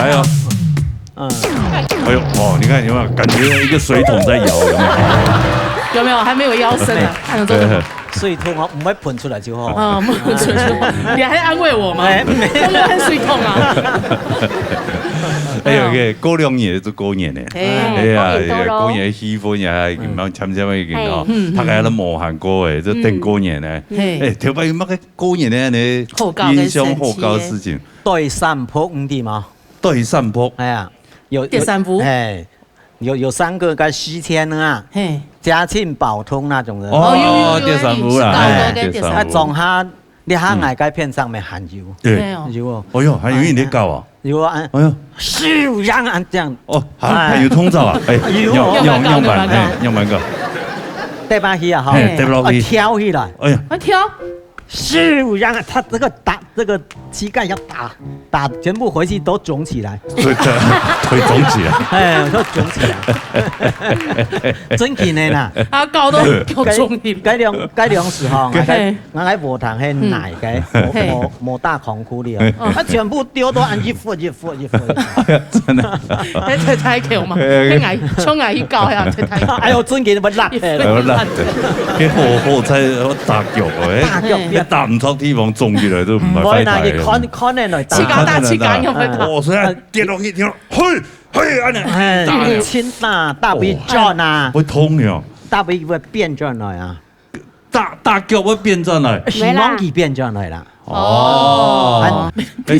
哎呦，嗯，哎呦，哦，你看有没有感觉一个水桶在摇？有没有？有没有？还没有腰身啊，还有这个。水桶哦，毋會噴出來就好。啊，不能出去。你還安慰我嗎？哎，沒有。真的很水桶啊。哎呦，過兩年就過年呢。哎，哎呀，過年到了。過年氣氛呀，已經慢慢漸漸已經哦，大家都無閒過哎，就等過年呢。哎，頭擺有麼个過年的呢？印象好搞的事情。對三伏，你知嗎？對三伏。哎呀，有，有，對三伏。哎，有，有三個該西遷啊，嘿。家親寶通那種的。哦，有，有，有，對三伏啦，有，有，哎，對三伏。那總下，你看𠊎該片上面還有。對。有哦。有哦。哦喲，還有你搞啊？有啊，哎。哎呦。是這樣啊，這樣。哦，還，哎。還有通照啊？哎，有哦。樣，樣，樣板，哎，樣板个。對吧？去啊，哈。哎，對不起。哦，跳起來。哎呀。啊，跳。 是，然後他這個打，這個膝蓋要打，打全部回去都腫起來。對，對，腿腫起來。哎，都腫起來。真緊的啦。啊，搞到夠腫起來。該，該量，該量時候，該，該，該無糖，該奶，該無，無，無大空箍的哦。他全部丟到安一副一副一副。真的。哎，太太給我嘛，哎，哎，哎，衝啊，一搞呀，太太。哎呦，真緊，不辣。哎，辣。 該好，好在打腳哦，哎，打腳，該打毋著地方腫起來都毋係壞大个。毋會啦，你看，看得來打。自家打自家，有沒有？哦，所以佢跌落去，跌落，嘿，嘿，恁樣，哎，打了。輕打，打不會轉啊。哦，會痛呀。打不會變轉來啊。打，打腳會變轉來。希望佢變轉來啦。哦。哦。哎，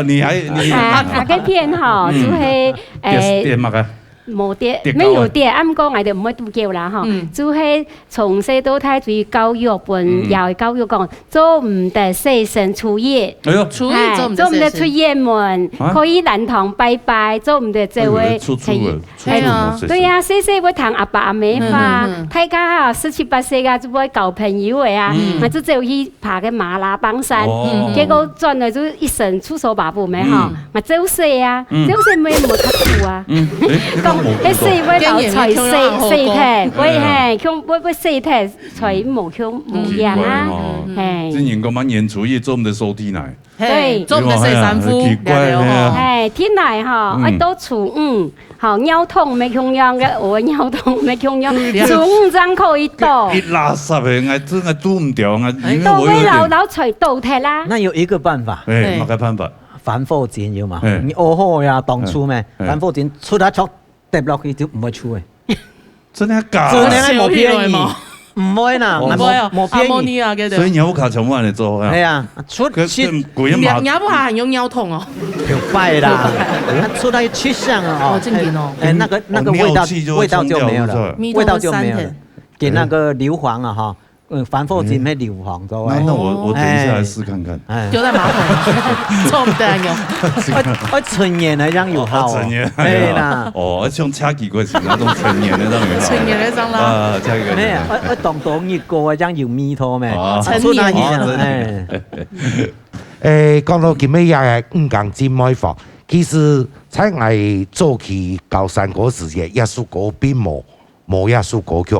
你還，你，啊，啊，該片吼，嗯。就係，跌，哎，跌麼个？ 無跌，跌高啊。沒有跌，啊，毋過𠊎兜毋會拄腳啦，吼。嗯。就係從細到大，對教育，分，嗯。也會教育講，做毋得洗身出浴。哎喲。出浴做毋得洗身。哎，做毋得出遠門，啊？可以鑾堂拜拜，做毋得走位，哎喲，出，出去，出去，哎喲，無洗身。對啊，細細會聽阿爸阿姆話，嗯，嗯，嗯。大家啊，十七八歲啊，就會交朋友个啊，嗯。啊，就走去 爬个馬拉邦山，哦。結果轉來就一身臭手巴布咩吼，嗯。嘛走水啊，嗯。走水咩無較苦啊。嗯，誒，講，該水會流出來洗，洗忒，會，嘿，像會，會洗忒，才無，像無樣啊。奇怪哦。嘿。真人講嘛，年初一做毋得掃地泥。嘿，對。做毋得洗衫褲，奇怪，了了吼。嘿啊。嘿，天來吼，嗯。愛到初五， 好，尿桶無共樣个，我尿桶無共樣，對呀。中正可以倒。一垃圾个，𠊎真个堵毋掉，𠊎，哎。因為我有點，都會老，老菜倒忒啦。那有一個辦法。哎，哎。麼个辦法？防火巾有嘛？哎。你屙好呀，當初咩？哎。防火巾出來就跌落去就毋會臭个。真的假的？真的無騙你。 毋會啦，哦。毋會哦，無，無騙你。阿摩尼亞个。所以你屋下全部恁樣做啊？係啊，出，該，去，該鬼馬。你，你屋下還用尿桶哦？有拜啦，出來去香啊，哦。哦，正經哦。哎，那個，那個味道，哦，尿氣就會味道就沒有了，沖掉，是吧？味道就沒有了。味道會散忒。給那個硫磺啊，哈，嗯，防火井係硫磺做个。那，那我，我等一下来试看看。哎。丢在马桶，臭不得人用。愛，愛陳年个正有效哦。哦，陳年，哎呀。對啦。哦，像車幾過去那種陳年的那種有效。陳年的這樣啦。啊，車幾過去。沒有，愛，愛當多日過个正有味道咩？哦。陳年。出來一下，哦，陳年。哎。誒，講到今日个五更姊妹房，其實在𠊎早期教山歌時節，這首歌並無 無這首歌曲。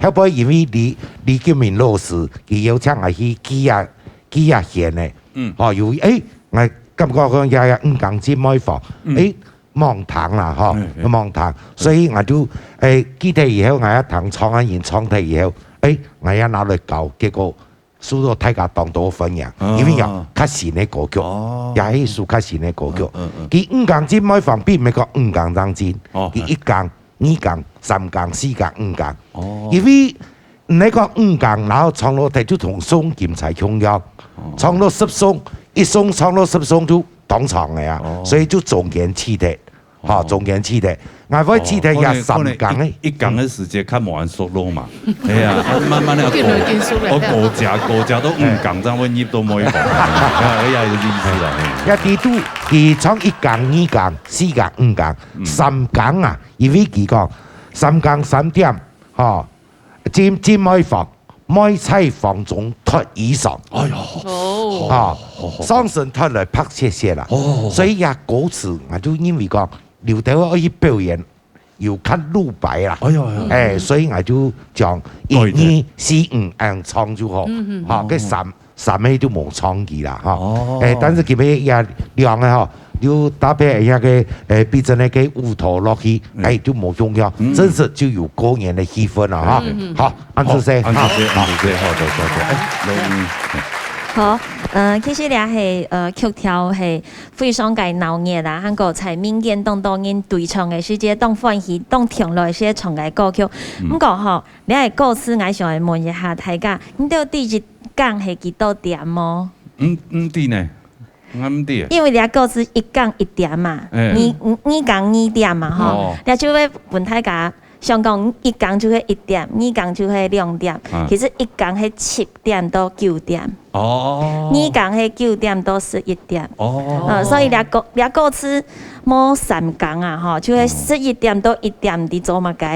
後背因為李，李金明老師，佢邀請𠊎去寄啊，寄啊弦个。嗯。吼，有，誒，𠊎感覺講這，這五更姊妹房，嗯。誒，罔聽啦，吼，嗯，嗯。罔聽。所以𠊎就，誒，寄忒以後，𠊎也聽唱啊，人唱忒以後，誒，𠊎也拿來教，結果 受到大家當多歡迎，啊。因為有較新个歌曲，哦。也係一首較新个歌曲。嗯，嗯，嗯。佢五更姊妹房並毋係講五更正經，哦，佢一更、二更、三更、四更、五更。哦。因為毋係講五更，然後唱到忒就同送金釵共樣，哦。唱到十送，一送唱到十送就當長个啊，哦。所以就中間㓾忒。 吼，哦。中間㓾忒。𠊎會㓾忒這三更个。哦，可能，可能一，一更个時節較無恁熟絡嘛。哎呀，啊，慢慢个，緊來緊熟絡。哦，五隻，五隻都五更，正會入到尾一更。哎呀，有意思啦，嘿。也知道，佢唱一更、二更、四更、五更、嗯。三更啊，因為佢講，三更三點，吼， 姊，姊妹房，妹在房中脫衣裳。哎喲。哦。啊，上身脫來白雪雪啦。哦。所以這歌詞，𠊎就認為講，劉德華愛去表演，有較露白啦。哎喲，哎喲。哎，所以𠊎就將一、改的。二、四、五恁唱就好。嗯，嗯，嗯。哈，該三，三个就無唱佢啦，哈。哦。哎，但是今日這兩个哈， 又搭配一下个，誒，逼真个个舞蹈落去，嗯。哎，就無共樣，嗯。真實就有過年个氣氛了哈。嗯，嗯。好，恁仔細，好，恁仔細，好。恁仔細，好，多謝，多謝。哎，龍，嗯。好，呃，其實這係，呃，曲調係非常个鬧熱啦，還過在民間當多人對唱个時節當歡喜，當暢來時節唱个歌曲。嗯。毋過吼，這个歌詞，𠊎想問一下大家，你兜知一更係幾多點無？嗯，嗯，知呢。 毋知啊。因為這歌詞一更一點嘛，哎。二，二更二點嘛，吼。哦。這就會分大家想講一更就係一點，二更就係兩點，啊。其實一更係七點到九點。哦。二更係九點到十一點。哦。呃，所以這歌，這歌詞無三更啊，吼，就係十一點到一點，你做麼个个？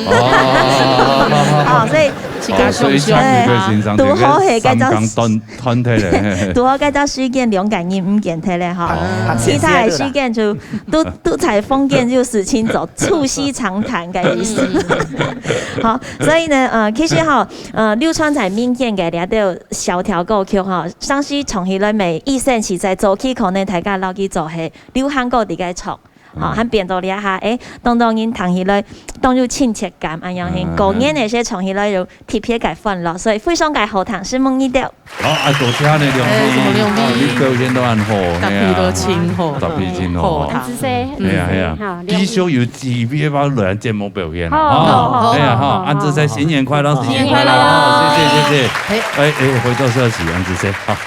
哦。哦，所以自家想想。哦，所以像你个先生，哎呀，拄好係該隻三更斷，斷忒咧，嘿，嘿。拄好該隻時間兩個人毋見忒咧，吼。哦。其他个時間就都，都在房間，就事情做，促膝長談个意思。嗯。好，所以呢，呃，其實吼，呃，流傳在民間个這兜小調歌曲吼，常時唱起來乜異生趣，在早期可能大家摎佢做係流行歌在該唱。 吼，嗯。還變到這下，誒，當多人聽起來，當有親切感，恁樣形，嗯，過年个時節唱起來有特別个歡樂，所以非常个好聽，承蒙你兜。好，啊，多謝你兩位，哎，承蒙兩位。哦，你表現都恁好，答題都真好，嘿啊，答題真好。好聽。恁仔細。係啊，係啊，好，繼續有機會來節目表現啊，好，哈，好，好，係啊，哈，好，恁仔細，新年快樂，新年快樂，新年快樂。好，謝謝，謝謝。哎。哎，哎，回頭休息，恁仔細，好。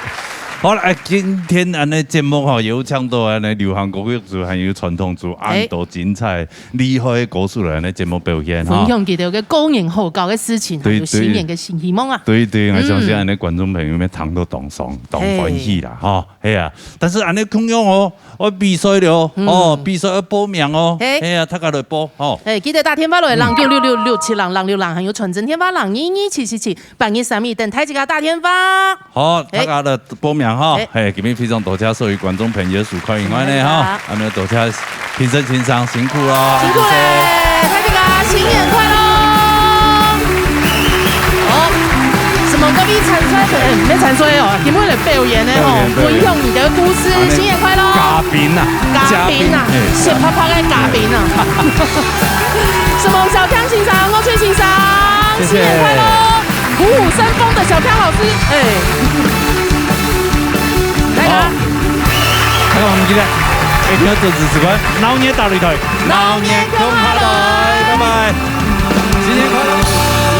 好啦，哎，今天恁呢節目吼，有請到恁呢流行歌曲組，還有傳統組，哎。恁多精彩厲害个歌手來恁呢節目表現哈。分享佢兜个過年好搞个事情，還有新年个新希望啊。對，對，𠊎相信恁呢觀眾朋友們聽到當爽、當歡喜啦，哈，係啊。但是恁呢共樣哦，愛比賽了哦，嗯。哦，比賽愛報名哦，嘿。係啊，大家來報，吼。哎，記得打電話來，零九六六六七零零六零，還有傳真電話零二二七七七八二三一，等待自家打電話。 好，哎。大家來報名哈。哎。嘿，今日非常多謝所有觀眾朋友收看以外呢哈，係啊。還有多謝評審先生辛苦了，辛苦咧，謝謝。大家新年快樂！哦，什麼各位參賽者，哎，沒參賽哦，今日來表演的哦，表演，表演。分享你的故事，哎，新年快樂！嘉賓啊，嘉賓啊，嘉賓，哎。雪白白的嘉賓啊。什麼小強先生、岳春先生，謝謝。新年快樂！ 虎虎生風的小強老師，哎。大家。好。大家毋記得，一定要準時收看《鬧熱大擂台》。鬧熱共下來，拜拜。新年快樂！